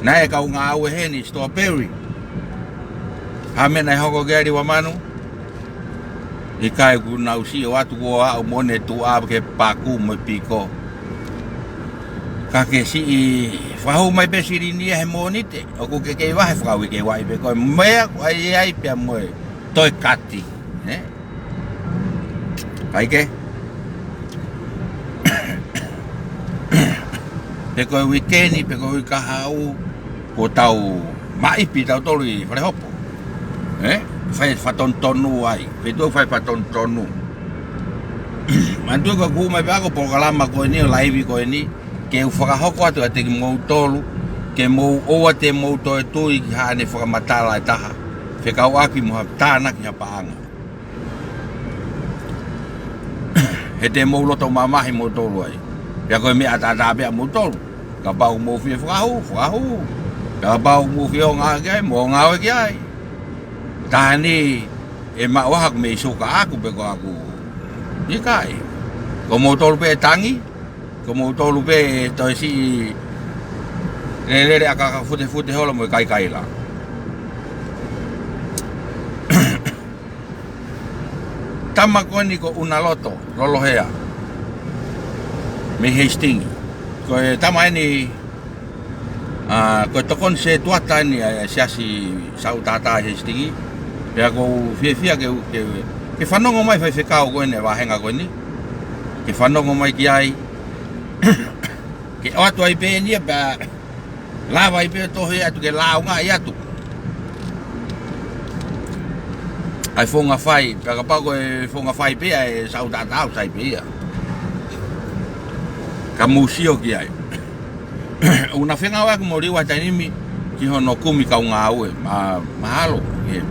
Naʻe kau ngāue heni Strawberry. Hā e meʻa naʻe hoko ki ai Liua Manu? ʻIkai, kuo nau siʻi ʻoatu kuo aʻu mo ʻene tuʻa ke paku mo e piko. Ka ke siʻi fakahū mai pē silini ia he Mōnite, ʻoku ke kei vahe fakauike vahe pē ko e meʻa ʻoku ʻai ai pea mo e toe kati. Ē? ʻIkai ke? Pe ko e uike ni, pe ko e uike kahaʻu, kuo tau maʻipi tautolu ʻi Falehopo. Ē? Fai fakatonutonu ai, pe tuʻu fai fakatonutonu. Manatuʻi ko e kū mai pē ʻa e polokalama ko eni, ʻo laivi ko eni, ke u fakahoko atu ʻiate kimoutolu, ke mou ʻoua te mou toe tui ki haʻane fakamatala ʻe taha fekauʻaki mo ha tānaki ha paʻanga. He te mou loto mamahi moutolu ai. Pea ko e meʻa ʻataʻatā pē ʻa moutolu. Kapau ʻoku mou fie fakahū, fakahū. Kapau ʻoku mou fie ō ngāue ki ai, mou ō ngāue ki ai. Taha ni ʻe maʻu ʻaku mei suka ʻaku pe ko ʻaku. ʻIkai. Ko moutolu pē ʻe tangi, ko moutolu pē ʻe toe siʻi lelele ʻakakafutefute holo mo e kaikaila. Tama ko eni ko ʻUnaloto Lolohea mei Hastings. Ko e tama eni, ā, ko e tokoni setuata eni ʻa e Siasi Saʻu Tātā ʻi Hastings. Pea ʻoku ou fiefia ke, ke, ke fanongo mai faifekau ko eni, vāhenga ko eni. Ke fanongo mai ki ai. Ke ʻoatu ai pē eni ia pea lava ai pē tohi atu ke lāungaʻi atu ʻa e founga fai, pea kapau ko e founga fai pē ʻa e Saʻu Tātā ʻoku sai pē ia. Ka mou sio ki ai. ʻOku na fengāueʻaki mo Liua he taimi ni ki hono kumi kau ngāue, ma-, mahalo, ʻe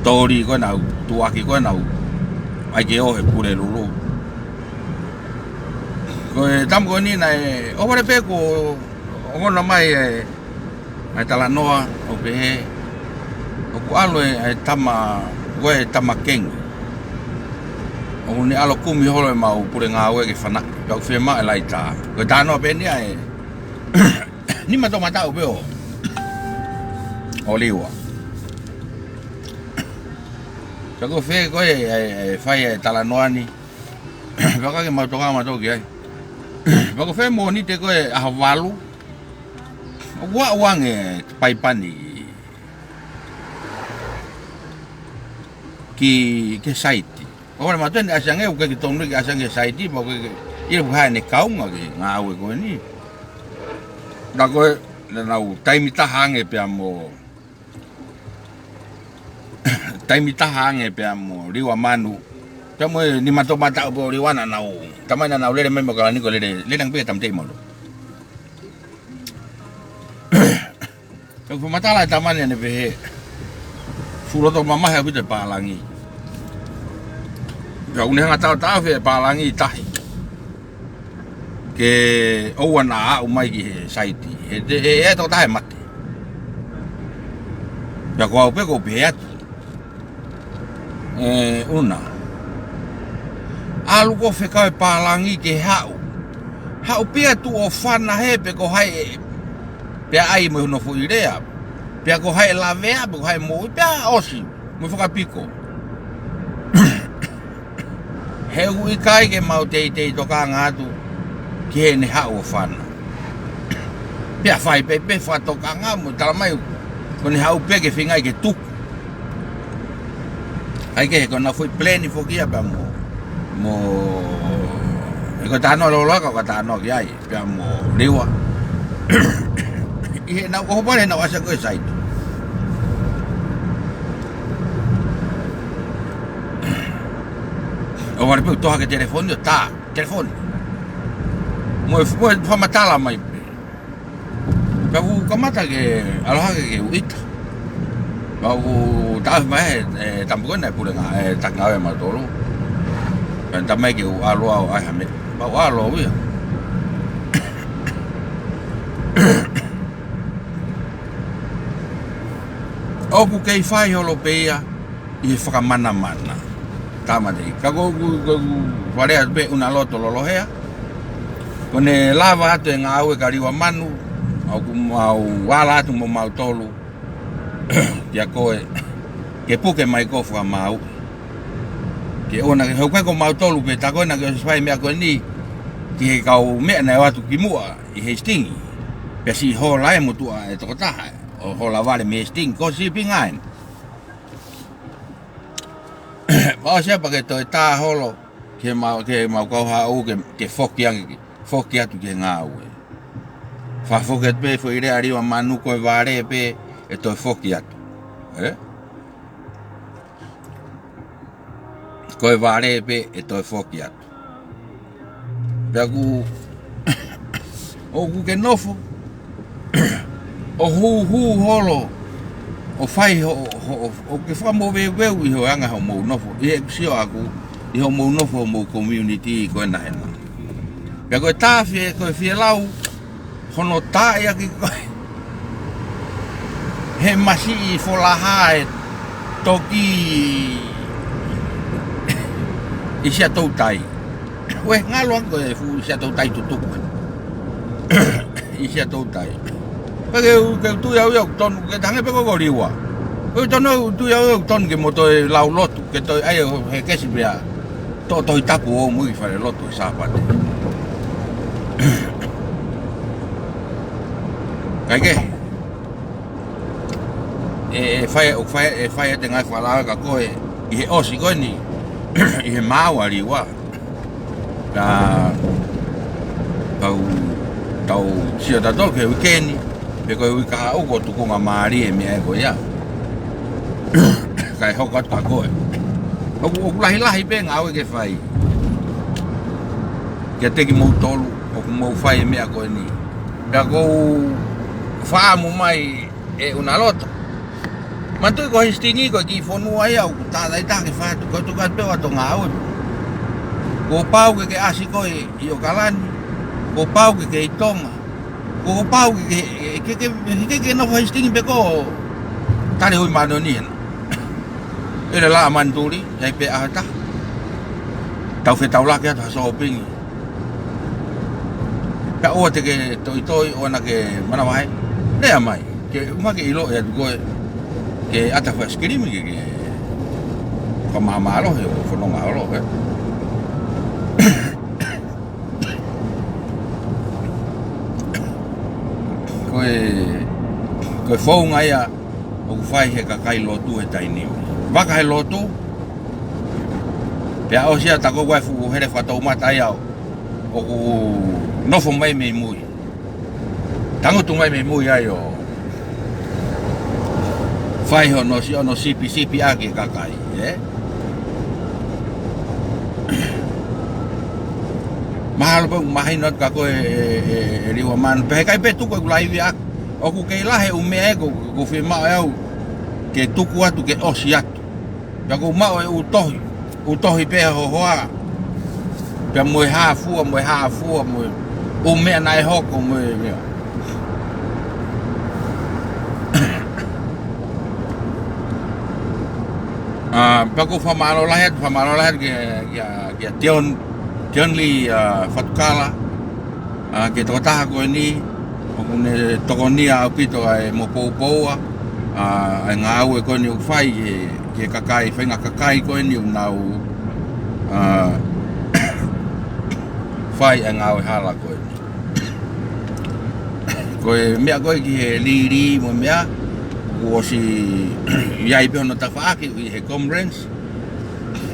tōli ko ena, tuʻuaki ko ena, ʻai ke ō he Pulelulu. Ko e tama ko eni naʻe ʻohovale pē kuo ongona mai e, ʻa e talanoa ʻo pehē, ʻoku ʻalu e, ʻa e tama, ko e tama kengi. ʻOku ne ʻalu kumi holo e mau pule ngāue ke fana, pea ʻoku fiemaʻu e laitā. Ko e talanoa pē eni ʻa e, nima toʻomataʻu pē ʻo, ʻo Liua. Pea ko fē ko e, e, e fai e talanoa ni. Pea ka ke mau toka mau toki ai. Pea ko fē Mōnite ko e ʻaho valu. ʻOku aʻu ange Paipani ki, ki saiti. ʻOhovale mātuʻa ni ʻasi ange, ʻoku ʻikai ke tonu ke ʻasi ange saiti, pea ʻoku ʻikai ke, ʻilo ʻoku ʻi ai haʻane kaunga ke ngāue ko eni. Ka ko e, naʻa nau taimi taha ange pea mo taimi taha ange pea mo Liua Manu. Pea mo e nima toʻomataʻu pē ʻo Liua naʻa nau, talamai naʻa nau lele mai mo Kalani ko e lele, lele ange pē tamateʻi malu. Pea ʻoku fakamatala e tama ni ʻo ne pehē, fuʻu loto mamahi ʻaupito e pālangi. Pea ʻoku ne hanga ʻo taʻotaʻofi e pālangi ʻi tahi. Ke ʻoua naʻa aʻu mai ki he saiti. He te, he, he tokotaha ʻe mate. Pea ko au pē ʻoku ou pehē atu. ʻE, ʻUna. ʻAlu koe ʻo fekau e pālangi ke haʻu. Haʻu pē ʻo tuʻu ʻo fana hē pe ko hai ē. Pea ʻai mo hono foʻi lea. Pea ko hai ʻe lavea, pe ko hai ʻe moʻui, pea ʻosi. Mo fakapiko. He ʻoku ʻikai ke mau teitei tokanga atu ki heʻene haʻu ʻo fana. Pea fai pē pē fakatokanga mo talamai ko ʻene haʻu pē ke feingaʻi ke tuku. ʻAi ke he ko ʻena foʻi peleni foki ia pea mo, mo, he ko e talanoa loloa ka ko e talanoa ki ai. Pea mo Liua. ʻI heʻenau ʻohovale heʻenau ʻasi ko ē saiti. ʻOhovale pē ʻo toʻo hake e telefoni ʻo tā, telefoni. Mo e, mo e fakamatala mai pē. Pea ʻoku kamata ke ʻalu hake ke u ʻita. Pea ʻoku taʻofi mai e, e, tama ko ē naʻe pule ngāue, e, taki ngāue mautolu. Pea ne talamai ke u ʻalu au ʻo ʻai ha meʻa. Pea u ʻalu au ia. ʻOku kei fai holo pē ia ʻi he fakamanamana. Tāmateʻi. Ka ko ʻeku, ko ʻeku fale atu pē ʻUnaloto Lolohea. Ko ʻene lava atu e ngāue kia Liua Manu, ʻoku mau ala atu mo mautolu kia koe, ke puke mai koe ʻo fakamāuʻi. Ke ʻoua naʻa ke, he ʻoku ʻikai ko mautolu pē tā ko ē naʻa ke ʻosi fai e meʻa ko eni ki he kau meʻa naʻe ō atu kimuʻa ʻi Hastings. Pea siʻi hola e motuʻa e tokotaha, ʻo hola vale mei Hastings, ko e sīpinga eni. Pea ʻosi ia pea ke toe tā holo, ke mau, ke mau kau haʻu ke, ke foki ange, ke foki atu ki he ngāue. Fakafoki atu pē foʻi lea ʻa Liua Manu ko e vale pē ʻe toe foki atu. Ē? Ko e vale pē ʻe toe foki atu. Pea ʻoku, ʻoku ke nofo ʻo hūhū holo, ʻo fai ho, ho, ʻo, ʻo ke fakamoveuveu ʻi hoʻo anga hoʻomou nofo. ʻI heʻeku sio ʻaku, ʻi hoʻomou nofo, homou community ko ena hena. Pea ko e tā fie, ko e fie lau, hono taaʻi ʻaki koe he masiʻi folaha e toki ʻi Siaʻatoutai. ʻOua ʻe ngalo ange ko e fuʻu Siaʻatoutai tutuku ē. ʻI Siaʻatoutai. Pea ke u, ke u tui au ia ʻoku tonu ke tange pē ko ko Liua. ʻOku tonu, ʻoku tui au ʻoku tonu ke mo toe lau lotu, ke toe ʻai ʻo he kesi pea toʻo Tohi Tapu ʻo ō mo ʻi fale lotu he Sāpate. Kae kehe, ʻe, ʻe fai, ʻoku fai, ʻe fai ʻete ngaahi fakalao kia koe ʻi he ʻosi ko eni, ʻi he maau ʻa Liua. Ka tau, tau sio tautolu ki he uike ni, pe ko e uike kahaʻu kuo tukunga mālie e meʻa ko ia. Kae hoko atu kia koe. ʻOku, ʻoku lahilahi pē ngāue ke fai kiate kimoutolu ʻoku mou fai e meʻa ko eni. Pea ʻoku ou fakaʻamu mai ʻe ʻUnaloto. Manatuʻi ko Hesitini ko e kiʻi fonua ia ʻoku tātaitaha ke fai atu, ko e tuku atu pē ʻo ʻato ngāue. Kuo pau ke ke ʻasi koe ʻi ʻOkalani, kuo pau ke ke ʻi Tonga, kuo pau ke ke, ke, ke, ke, ke nofo Hesitini pē ko Taliui Māʻoniʻoni ena. ʻEle laʻa manituli, ʻi ai pē ʻaho ʻe taha. Tau fetaulaki atu ha sōpingi. Pea ʻoua te ke toitoi, ʻoua naʻa ke manavahē. Lea mai, ke u ʻomai ke ʻilo atu koe, ke ʻata fai sikilimi ke, ke fakamāmālohi ʻo fononga ʻo lo, ē. Ko e, ko e founga ia ʻoku fai he kakai lotu he taimi ni. Vaka he lotu, pea ʻosi ia ta ko e fuʻu hele fakatoumata ia ʻoku nofo mai mei mui. Tangutu mai mei mui ai ʻo fai hono si-, hono sipisipi ʻaki e kakai, ē? Mahalo pē ʻoku mahino atu kia koe ʻe, ʻe, ʻe Liua Manu. Pea heʻikai pē tuku ʻeku laivi ʻaʻaku. ʻOku kei lahi e ʻū meʻa ē ʻoku, ʻoku fiemaʻu ʻe au ke tuku atu ke ʻosi atu. Pea ʻoku ou maʻu e ʻū tohi, ʻū tohi pē hohoa. Pea mo e hā fua, mo e hā fua, mo e ʻū meʻa naʻe hoko, mo e meʻa. ʻA, pea ʻoku ou fakamālō lahi atu, fakamālō lahi atu kia, kia, kia Tion, Tion Lee, ʻa, Fatukala, ʻa, ki he tokotaha ko eni, ʻoku ne tokonia ʻaupito ʻa e mopoupoua, ʻa, ʻa e ngāue ko eni ʻoku fai ki he, ki he kakai, faʻahinga kakai ko eni ʻoku nau, ʻa, fai ʻa e ngāue hala ko eni. Ko e meʻa ko ē ki he lili mo e meʻa, kuo ʻosi ʻi ai pē hono tafaʻaki ʻi he conference,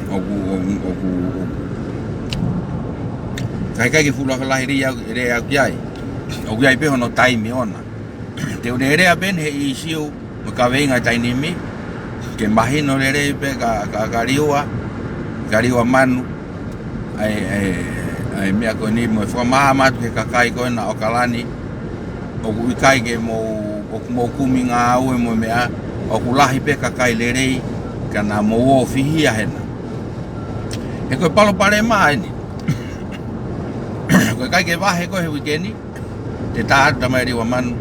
ʻoku, ʻoku, ʻoku, ʻoku. Kae ʻikai ke fuʻu lahi lea au, lea au ki ai. ʻOku ʻi ai pē hono taimi ʻona. Te u lelea pē eni he ʻīsiu mo e kaveinga ʻa e taimi ni, ke mahino lelei pē kia, kia, kia Liua, kia Liua Manu, ʻa e, ʻa e, ʻa e meʻa ko eni mo e fakamaama atu ki he kakai ko ena ʻo ʻOkalani, ʻoku ʻikai ke mou, ʻoku mou kumi ngāue mo e meʻa, ʻoku lahi pē kakai lelei, ka naʻa mou ō ʻo fihia hena. He ko e palopalema eni. Ko e ʻikai ke vahe koe he uike ni, te tā atu tamai Liua Manu.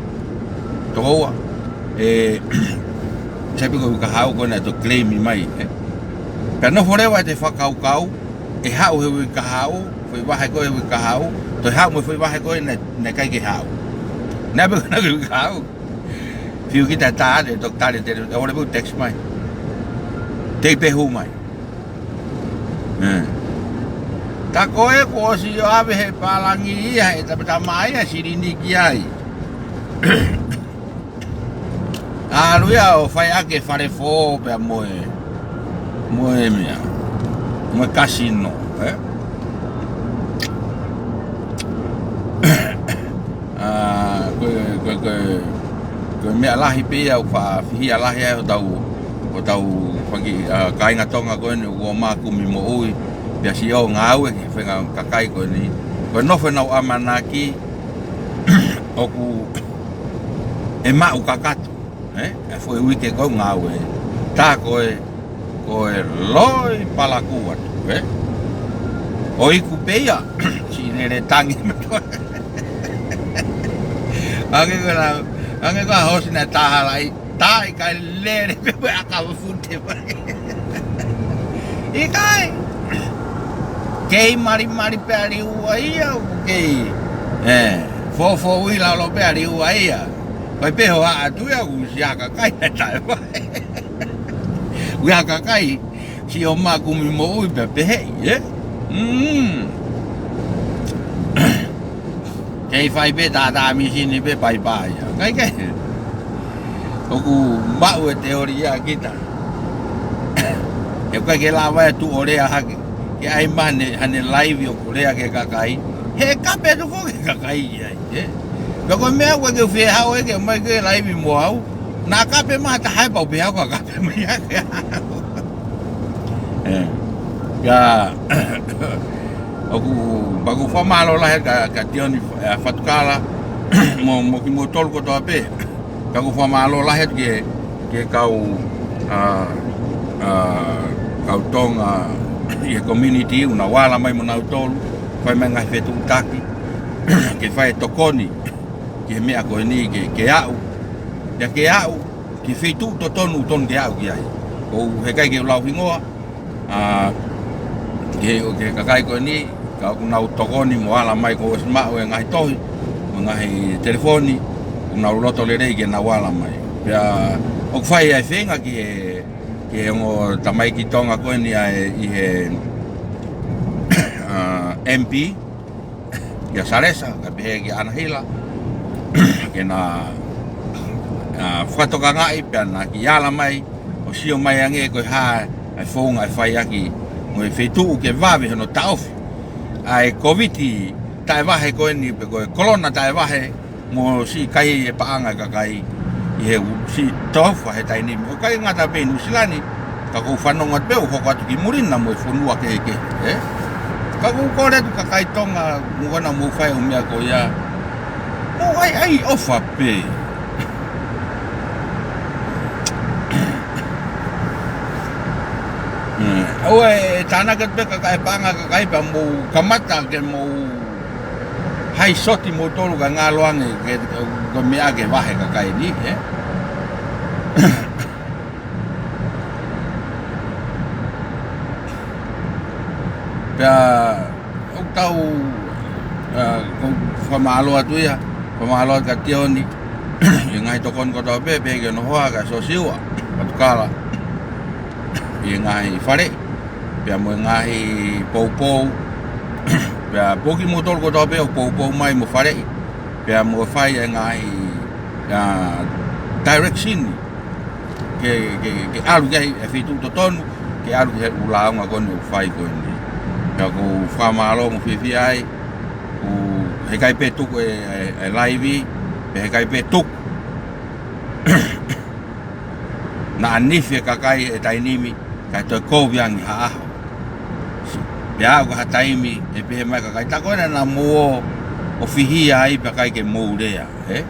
Tokoua, ē, sai pē ko e uike kahaʻu ko ena ʻe toe claim mai, ē. Pea nofo leva ʻete fakakaukau, ʻe haʻu he uike kahaʻu, foʻi vahe ko ē he uike kahaʻu, toe haʻu mo e foʻi vahe ko ē naʻe, naʻe ʻikai ke haʻu. Naʻe pē ko ena ko e uike kahaʻu. Fiu kita tā atu, ʻe toki tali atu, ʻe ʻalu pē ʻo text mai. Tei pē hū mai. Ē. Tā ko ē kuo ʻosi ʻave he pālangi ia, he tamatama ia, silini ki ai. ʻAlu ia ʻo fai ʻaki e fale fō pea mo e, mo e meʻa, mo e kasino, ē? ʻA, ko e, ko e, ko e, ko e meʻa lahi pē ia ʻoku faʻa fihia lahi ai hotau, hotau fanga, ʻa, kāinga Tonga ko eni ʻoku ō mai ʻo kumi moʻui, pea siʻi ō ʻo ngāue ki he faʻahinga kakai ko eni. Ko e nofo ʻenau ʻamanaki ʻoku ʻe maʻu kakato, ē? ʻA e foʻi uike ko ē ʻoku ngāue. Tā ko ē, ko e loi palakū atu, ē? ʻO iku pē ia, siʻi lele tangi matua. Ange ko la, ange ko e hoosi naʻe tā hala ai, tā ʻikai lele pē mo e ʻakava fute mai. ʻIkai. Kei malimali pē ʻa Liua ia, ʻoku kei, ē, fōfōʻuila ʻolo pē ʻa Liua ia. Ko e pē hoʻo ʻā atu ia, ʻoku siʻi kakai naʻe taʻe mai. Ui ha kakai, siʻi ō mai kumi moʻui pea peheʻi, ē? Mm. Kei fai pē tātā mīsini pē paipai ia. Kae kehe. ʻOku maʻu e teolia kita. He ʻoku ʻikai ke lava ʻe tuʻu ʻo lea hake. Ke ʻai mai haʻane laivi ʻoku lea ki he kakai. He kape atu ko ē ki he kakai ia. Ē? Pea ko e meʻa ʻoku ʻikai ke u fie haʻu ʻo ʻeke mai ke laivi mo au. Naʻa kape mai ha taha ē pea u pehē au ka kape mai hake. Ē. Ka, ʻoku, pea ʻoku ou fakamālō lahi kia, kia Tioni, ē, Fatukala, mo, mo kimoutolu kotoa pē. Pea ʻoku ou fakamālō lahi ki he, ki he kau, ā, ā, kau Tonga ʻi he community, ʻoku nau ala mai mo nautolu, fai mai ngaahi fetuʻutaki, ke fai e tokoni ki he meʻa ko eni ke, ke aʻu. Pea ke aʻu ki he feituʻu totonu ʻoku totonu ke aʻu ki ai. Ko e ʻikai ke u lau hingoa, ā, ki he, ki he kakai ko eni, ka ʻoku nau tokoni mo ala mai, kuo ʻosi maʻu e ngaahi tohi, mo e ngaahi telefoni, ʻoku nau loto lelei ke nau ala mai. Pea ʻoku fai ai e feinga ki he, ki he ongo tamaiki Tonga ko eni ʻa e, ʻi he, ā, M P, kia Salesa, kae pehē kia ʻAnahila, ke na, ā, fakatokangaʻi pea na kiʻi ala mai, ʻo sio mai ange ko e hā e founga ʻe fai ʻaki mo e feituʻu ke vave hono taʻofi ʻa e Kōviti taʻevahe ko eni pe ko e Kolona taʻevahe mo siʻi kai e paʻanga e kakai ʻi he u-, siʻi tofa he taimi ni. ʻOku ʻikai ngata pē ʻi Nuʻusila ni, ka ʻoku ou fanongo atu pē ʻoku hoko atu ki muli na mo e fonua kehekehe, ē? Ka ʻoku ou kole atu kakai Tonga, mou ʻalu ʻo mou fai ʻo meʻa ko ia. Mou ʻai, ʻai ʻofa pē. Ē, ʻoua ʻe tānaki atu pē kakai paʻanga kakai pea mou kamata ke mou hai soti moutolu ka ngalo ange ke, ko e meʻa ke vahe kakai ni, ē? Pea ʻoku tau, ā, ʻoku ou fakamālō atu ia, fakamālō atu kia Tioni, ʻi he ngaahi tokoni kotoa pē, pea ki hono hoa, kia Sosiua Fatukala, ʻi he ngaahi faleʻi, pea mo e ngaahi poupou, pea pea kimoutolu kotoa pē ʻoku poupou mai mo faleʻi, pea mo fai e ngaahi, ā, direction ke, ke, ke ʻalu ki ai e feituʻu totonu, ke ʻalu ki he ʻū lāunga ko eni ʻoku fai ko eni. Pea ʻoku ou fakamālō mo fiefia ai, ʻoku heʻikai pē tuku e, e, e laivi, pea heʻikai pē tuku. Naʻa nifi e kakai he taimi ni, kae toe kovi ange ha ʻaho. Pea aʻu ki ha taimi, ʻe pehē mai e kakai, tā ko ena naʻa mou ō ʻo fihia ai pea ʻikai ke mou lea, ē?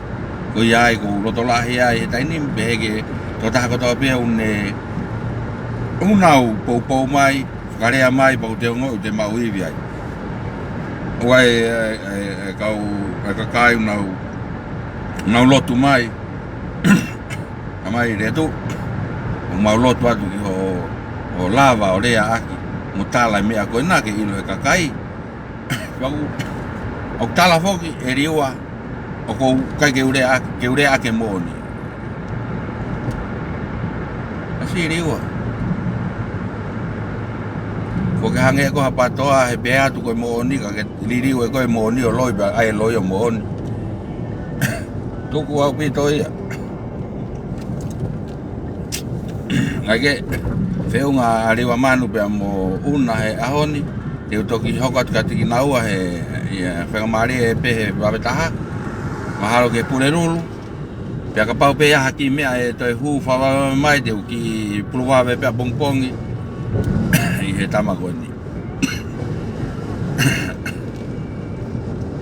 Ko ia ai ʻoku ou loto lahi ai he taimi ni, pehē ki he tokotaha kotoa pē ʻoku ne, ʻoku nau poupou mai, fakalea mai, pea ʻoku te ongoʻi ʻoku te maʻu ivi ai. ʻOua ʻe, ʻe, ʻe, ʻe kau, ʻe kakai ʻoku nau, nau lotu mai. Ka mai Letu, ʻoku mau lotu atu ki hoʻo, hoʻo lava ʻo lea ʻaki, mo tala e meʻa ko ena ke ʻilo he kakai. Pea ʻoku, ʻoku tala foki ʻe Liua, ʻoku ʻikai ke u lea ʻaki, ke u lea ʻaki e moʻoni. Kasi Liua. Ko ke hangē ko ha pātoa he pehē atu ko e moʻoni, ka ke liliu ʻe koe e moʻoni ʻo loi, pea ʻai e loi ʻo moʻoni. Tuku ʻaupito ia. Kae kehe, feʻunga ʻa Liua Manu pea mo ʻUna he ʻaho ni, te u toki hoko atu kiate kinaua he, ʻi he faingamālie ʻe pehē vave taha. Mahalo ke Pulelulu. Pea kapau pē ʻe ʻi ai ha kiʻi meʻa ʻe toe hū fakavavevave mai te u kiʻi pulu vave pē ʻapongipongi ʻi he tama ko eni.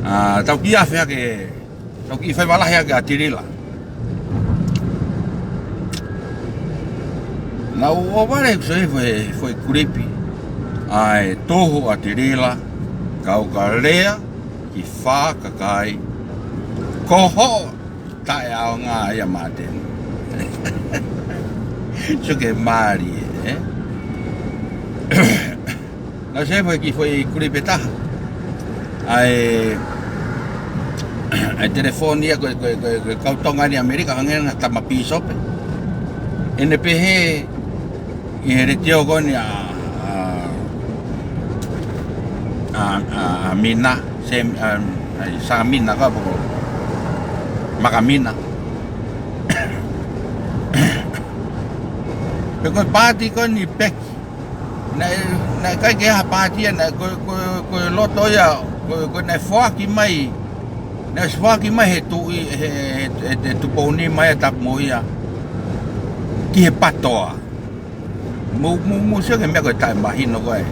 Ā, tau kiʻi afe hake, tau kiʻi fai valahi hake ʻa Tilila. Naʻa ku vale ʻeku sio he foʻi, foʻi kulipi ʻa e tuhu ʻa Tilila, kau ka lea ki fā kakai, ko hoʻo taʻeʻaonga ia Māteni. Sio ki he mālie, ē? Naʻa ku sio he foʻi kiʻi foʻi kulipi ʻe taha. ʻA e, ʻa e telefoni ia ko e, ko e, ko e, ko e kau Tonga ʻi ʻAmelika, hangē ha tama pīsope. ʻEne pehē, ʻi he letiō ko eni ʻa, ʻa, ʻa, ʻa Mina, Sam, ʻa, ʻa, Samina ka poko, Makamina. Pea ko e paati ko eni peki. Naʻe, naʻe ʻikai ke ʻi ai ha paati ia, naʻe ko, ko, ko e loto ia, ko, ko naʻe foaki mai, naʻe foaki mai he tuʻi, he, he, he, he tupouni mai ʻa Tapumoʻia ki he patoa. Mou, mou, mou sio ki he meʻa ko e taʻemahino ko ē.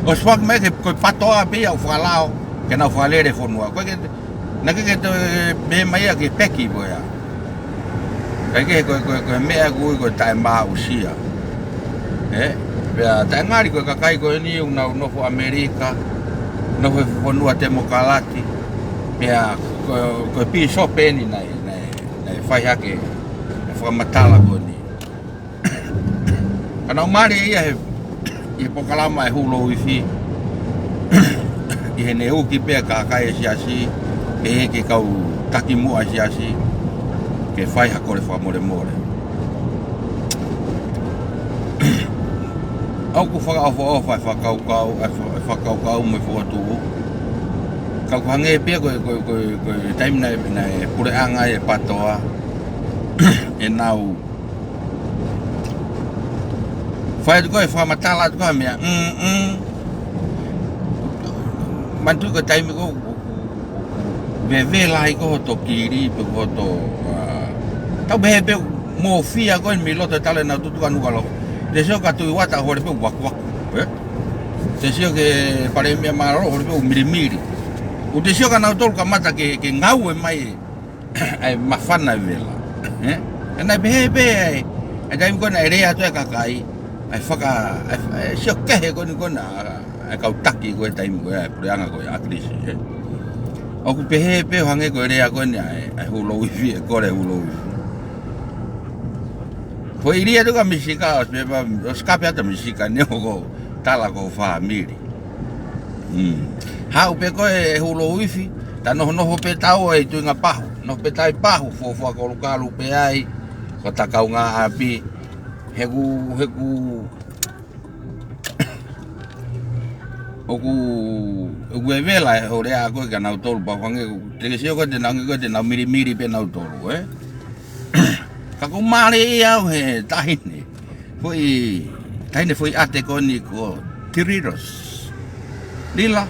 ʻOsi foaki mai ke, ko e patoa pē ia ʻoku fakalao ke nau fakalele fonua. Ko e ke, naʻe ʻikai ke toe pehē mai ia ke peki ko ia. Kae kehe ko e, ko e, ko e meʻa ʻoku ui ko e taʻemāʻusia. Ē? Pea taʻengali ko e kakai ko eni ʻoku nau nofo ʻAmelika, nofo he fonua temokalati. Pea ko, ko e pīsope eni naʻe, naʻe, naʻe fai hake e fakamatala ko eni. Ka naʻe mali ia he, ʻi he polokalama ʻa e Hulu Ifi. ʻI heʻene uki pē ʻa e kakai ʻo e siasi, pehē ki he kau takimuʻa ʻo e siasi, ke fai ha kole fakamolemole. ʻOku fakaʻofoʻofa e fakakaukau, e fa-, e fakakaukau mo e fokotuʻu. Ka ʻoku hangē pē ko e, ko e, ko e, ko e taimi naʻe, naʻe puleʻanga ai e patoa, ʻenau fai atu ko e fakamatala atu ko e meʻa, mm, mm. Manatuʻi ko e taimi ko ē ʻoku vevela ai ko hoto kili, pe ko hoto, ʻa, tau pehē pē mofia ko ē mei loto e tala ʻenau tutuka nuka loko. Te sio ki Tuʻi Uata hore pē ʻoku vakuvaku, ē? Te sio ki he Palēmia Mālōlō hore pē ʻoku milimili. ʻOku te sio kia nautolu kamata ke, ke ngaue mai ʻa e māfana e vela. Ē? Ka naʻe pehē pē ʻa e, ʻa e taimi ko ē naʻe lea atu e kakai, ʻa e faka-, ʻa e, ʻa e sio kehe ko eni ko ena, ʻa e kau taki ko e taimi ko ē, ʻa e puleʻanga ko ē, ʻa Kilisi, ē. ʻOku pehē pē ʻo hangē ko e lea ko eni ʻa e, ʻa e Hulu Ifi, ʻe kole Hulu Ifi. Ko e ʻilo atu kia Misika, ʻosi pē pea, ʻosi kape atu Misika, neongo ko e tala ko e fāmili. Mm. Haʻu pē ko e Hulu Ifi, ta nohonoho pē taua ʻi Tuʻingapahu. Noho pē taua ʻi Pahu, fuofua Kolukalu pē ai, ko ʻeta kaungāʻapi. He ʻoku, he ʻoku, ʻoku, ʻoku vevela e hoʻo lea ko ē kia nautolu pea ʻoku hangē, te ke sio ko ē te nau hangē ko ē te nau milimili pē nautolu, ē? Ka ʻoku mali ia au he taʻahine. Foʻi, taʻahine foʻi ʻate ko eni ko Tiriros. Lila.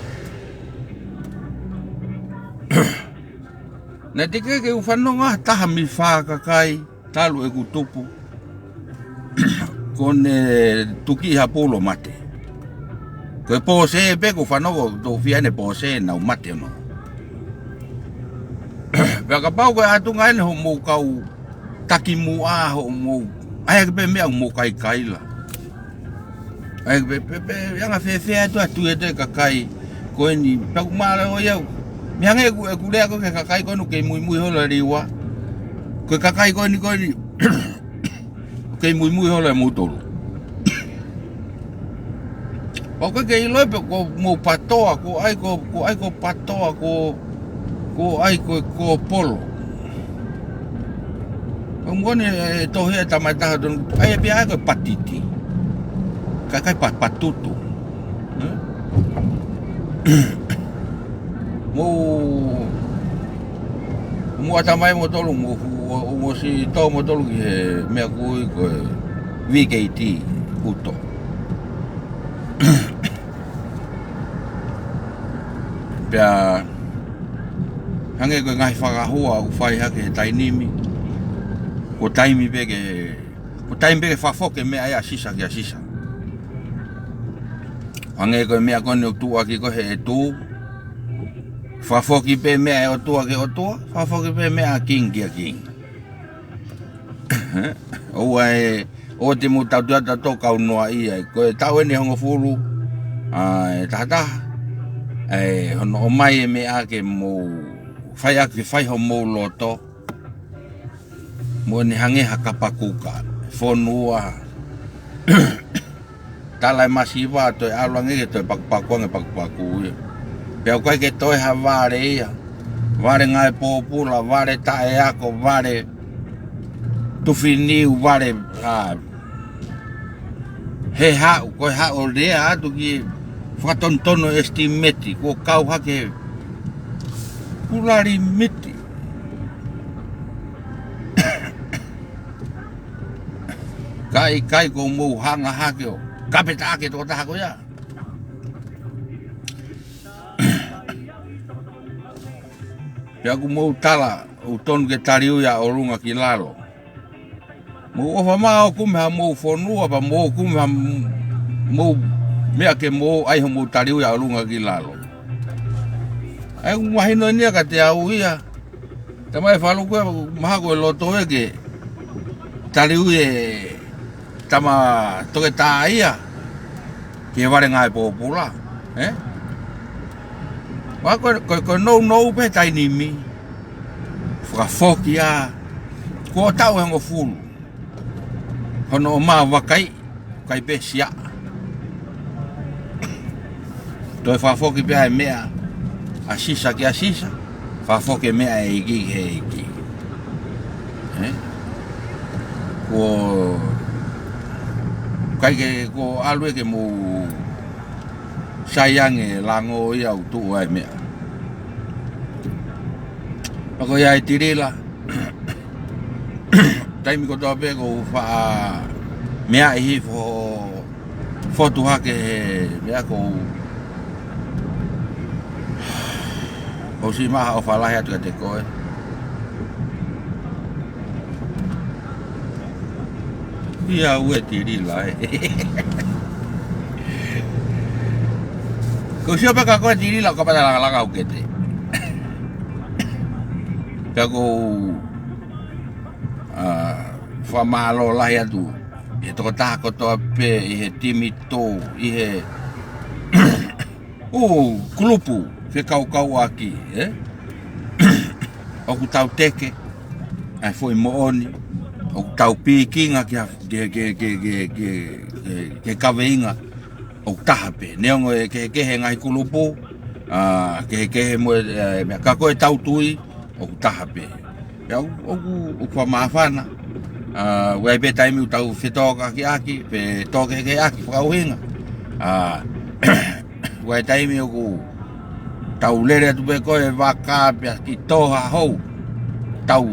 Naʻe teʻeki ke u fanongo ha taha mei he fā kakai talu ʻeku tupu kuo ne tuki ha pulu ʻo mate. Ko e pōsē pē ʻoku ou fanongo, toʻo fia ʻene pōsē naʻa nau mate ʻo nau. Pea kapau ko e ʻatunga eni hoʻomou kau takimuʻa, hoʻomou, ʻai ake pē meʻa ʻoku mou kaikaila. ʻAi, pē, pē, pē, anga fēfē atu ʻa e tui ʻa e kakai ko eni, pea ʻoku mālō ia. Mei hangē ʻeku, ʻeku lea ko ē ki he kakai ko eni ʻoku kei muimui holo e Liua. Ko e kakai ko eni, ko eni, ʻoku kei muimui holo e Mutolu. ʻOku ke ʻilo pē ko hoʻomou patoa, ko hai ko, ko hai ko e patoa, ko, ko hai ko e, ko Polo. ʻOku moʻoni e tohi ʻa e tama ʻe taha tonu, ʻai ʻe pehē ai ko e patiti. Kae ʻikai pa-, patutu. Ē? Mou, mou ʻatamai moutolu, mou fu-, mou ʻosi tō moutolu ki he meʻa ʻoku ui ko e V K T, uto. Pea hangē ko e ngaahi fakahua ʻoku fai hake he taimi ni. Ko e taimi pē ke, ko e taimi pē ke fakafoki e meʻa ia ʻa Sisa kia Sisa. Hangē ko e meʻa ko eni ʻoku tuʻuaki ko ē he ʻEtu. Fakafoki pē meʻa ʻa e ʻOtua ki he ʻOtua, fakafoki pē meʻa ʻa e kingi ki he kingi. ʻOua ʻe, ʻoua te mou tautea tautolu kau noaʻia. Ko e taʻu eni ʻe hongofulu, ʻa e taha taha, ʻa e hono ʻomai e meʻa ke mou fai ʻaki, fai hoʻomou loto. Moʻoni hangē ha kapa kuka. Fonua. Tala e masiva toe ʻalu ange ke toe pakupaku ange pakupaku ia. Pea ʻoku ʻikai ke toe ha vale ia. Vale ngāue pōpula, vale taʻeako, vale tufi niu, vale, ʻa, He haʻu, ko e haʻu ʻo lea atu ki he fakatonutonu estimate, kuo kau hake he pula limiti. Ka ʻikai, kuo mou hanga hake ʻo kapeta ake tokotaha ko ia. Pea ʻoku mou tala, ʻoku tonu ke taliui ʻa ʻolunga ki lalo. Mou ʻofa mai ʻo kumi ha mou fonua, pea mou kumi ha mou meʻa ke mou ʻai hoʻomou taliui ʻa ʻolunga ki lalo. ʻA ia ʻoku mahino eni ia kiate au ia. Tamai Faluku, mahalo ko e loto ē ke taliui e tama toketā ia ki he vale ngāue pōpula, ē? Pea ko, ko, ko e nounou pē taimi ni, fakafoki ā, kuo taʻu ʻe hongofulu hono ʻomai ʻo vakaiʻi, ʻikai pē sia. Toe fakafoki pē ʻa e meʻa ʻa Sisa kia Sisa, fakafoki e meʻa ʻa e ʻEiki ki he ʻEiki. Ē? Kuo, ʻikai ke, kuo ʻalu ē ke mou sai ange, lango ia ʻoku tuʻu ai e meʻa. Pea ko ia ʻe Tilila, taimi kotoa pē ʻoku ou faʻa meaʻi hifo, fotu hake he meʻa, ʻoku ou, ʻoku ou siʻi maʻu ha ʻofa lahi atu kiate koe. Ia ʻoe Tilila ē. Ko e sio pē ka ko e Tilila ʻoku kapata langalanga ʻoku kete. Pea ʻoku ou, ā, fakamālō lahi atu ʻi he tokotaha kotoa pē, ʻi he timi tō, ʻi he ʻū kulupu fekaukauʻaki, ē? ʻOku tau teke ʻa e foʻi moʻoni, ʻoku tau pikinga ki ha, ke, ke, ke kaveinga ʻoku taha pē. Neongo e kehekehe e ngaahi kulupu, ā, kehekehe mo e, ē, meʻa, ka ko e tau tui ʻoku taha pē. Pea ʻoku, ʻoku, ʻoku fakamāfana. Ā, ʻoku ʻi ai pē taimi ʻoku tau fetōkakiʻaki, fetōkehekeheʻaki fakaʻuhinga. Ā, ʻoku ʻi ai taimi ʻoku tau lele atu pē ko e vaka pea kiʻi tō ha hou. Tau,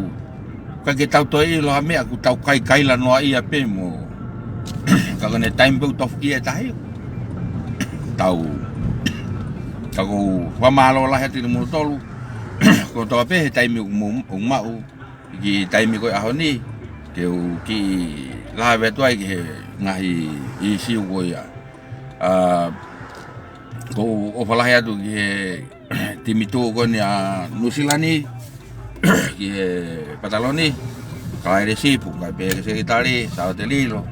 ʻikai ke tau toe ʻilo ha meʻa, ʻoku tau kaikaila noa ia pē mo. Ka ko e taimi pē ʻoku tofuki e tahi, tau, ka ʻoku ou fakamālō lahi atu kiate kimoutolu kotoa pē he taimi ʻoku mou, ʻoku maʻu ki he taimi ko e ʻaho ni, ke u kiʻi lave atu ai ki he ngaahi ʻīsiu ko ia. Ā, ʻoku ou ʻofa lahi atu ki he timi tō ko eni ʻa Nuʻusila ni, ki he Pataloni, Kalaele Sipu, kae pehē ki he Sekitali, Saute Lilo.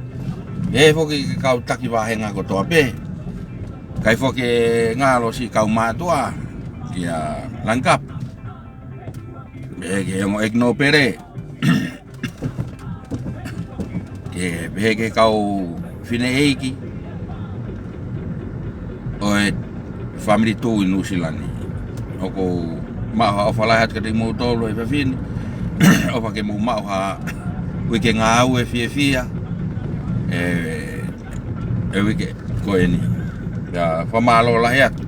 Pehē foki ki he kau taki vāhenga kotoa pē. Kae foki e ngalo siʻi kau mātuʻa, kia Langkapu. Pehē ki he ongo ʻEiki Nōpele. Ke pehē ki he kau fineʻeiki ʻo e fāmili tō ʻi Nuʻusila ni. ʻOku ou maʻu ha ʻofa lahi atu kiate kimoutolu he efiafi ni. ʻOfa ke mou maʻu ha uike ngāue fiefia ʻi he uike ko eni. Pea fakamālō lahi atu.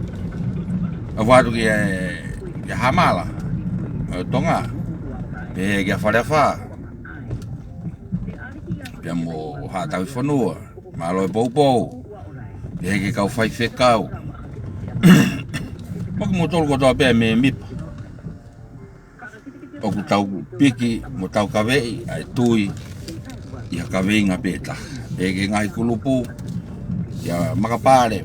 ʻOfa atu ki he, ki he Hamala ʻo Tonga. Pehē kia Faleafa. Pea mo Haʻa Tauhi Fonua, mālō e poupou. Pehē ki he kau faifekau. Mo kimoutolu kotoa pē mēmipa. ʻOku tau piki mo tau kaveʻi ʻa e tui ʻi ha kaveinga pē taha. Pehē ki he ngaahi kulupu, ʻia Makapale.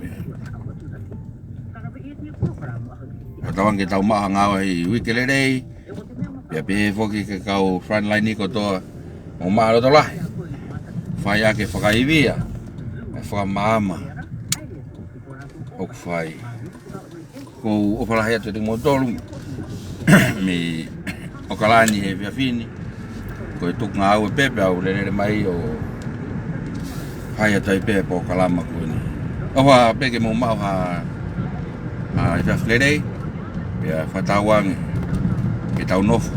Fakatauange ke tau maʻu ha ngāue ʻi he uike lelei. Pea pehē foki ki he kau frontline kotoa, mou maʻa loto lahi. Fai ake fakaivia, ʻa e fakamaama ʻoku fai. ʻOku ou ʻofa lahi atu kiate kimoutolu mei ʻAokalani he efiafi ni. Ko e tuku ngāue pē pea u lele mai ʻo fai atu ai pē polokalama ko eni. ʻOfa pē ke mou maʻu ha, ha efiafi lelei, pea fakatauange ke tau nofo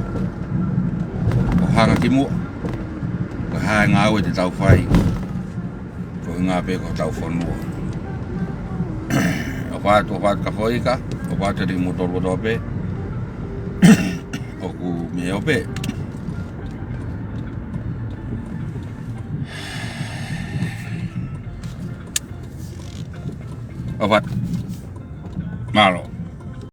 ʻo hanga ki muʻa. Ko e hā e ngāue te tau fai, ko Ngā pē ko tau fonua. ʻOfa atu, ʻofa atu Kafoika, ʻofa atu ri mo tolu kotoa pē. ʻOku mei ʻo pē. ʻOfa atu. Mālō.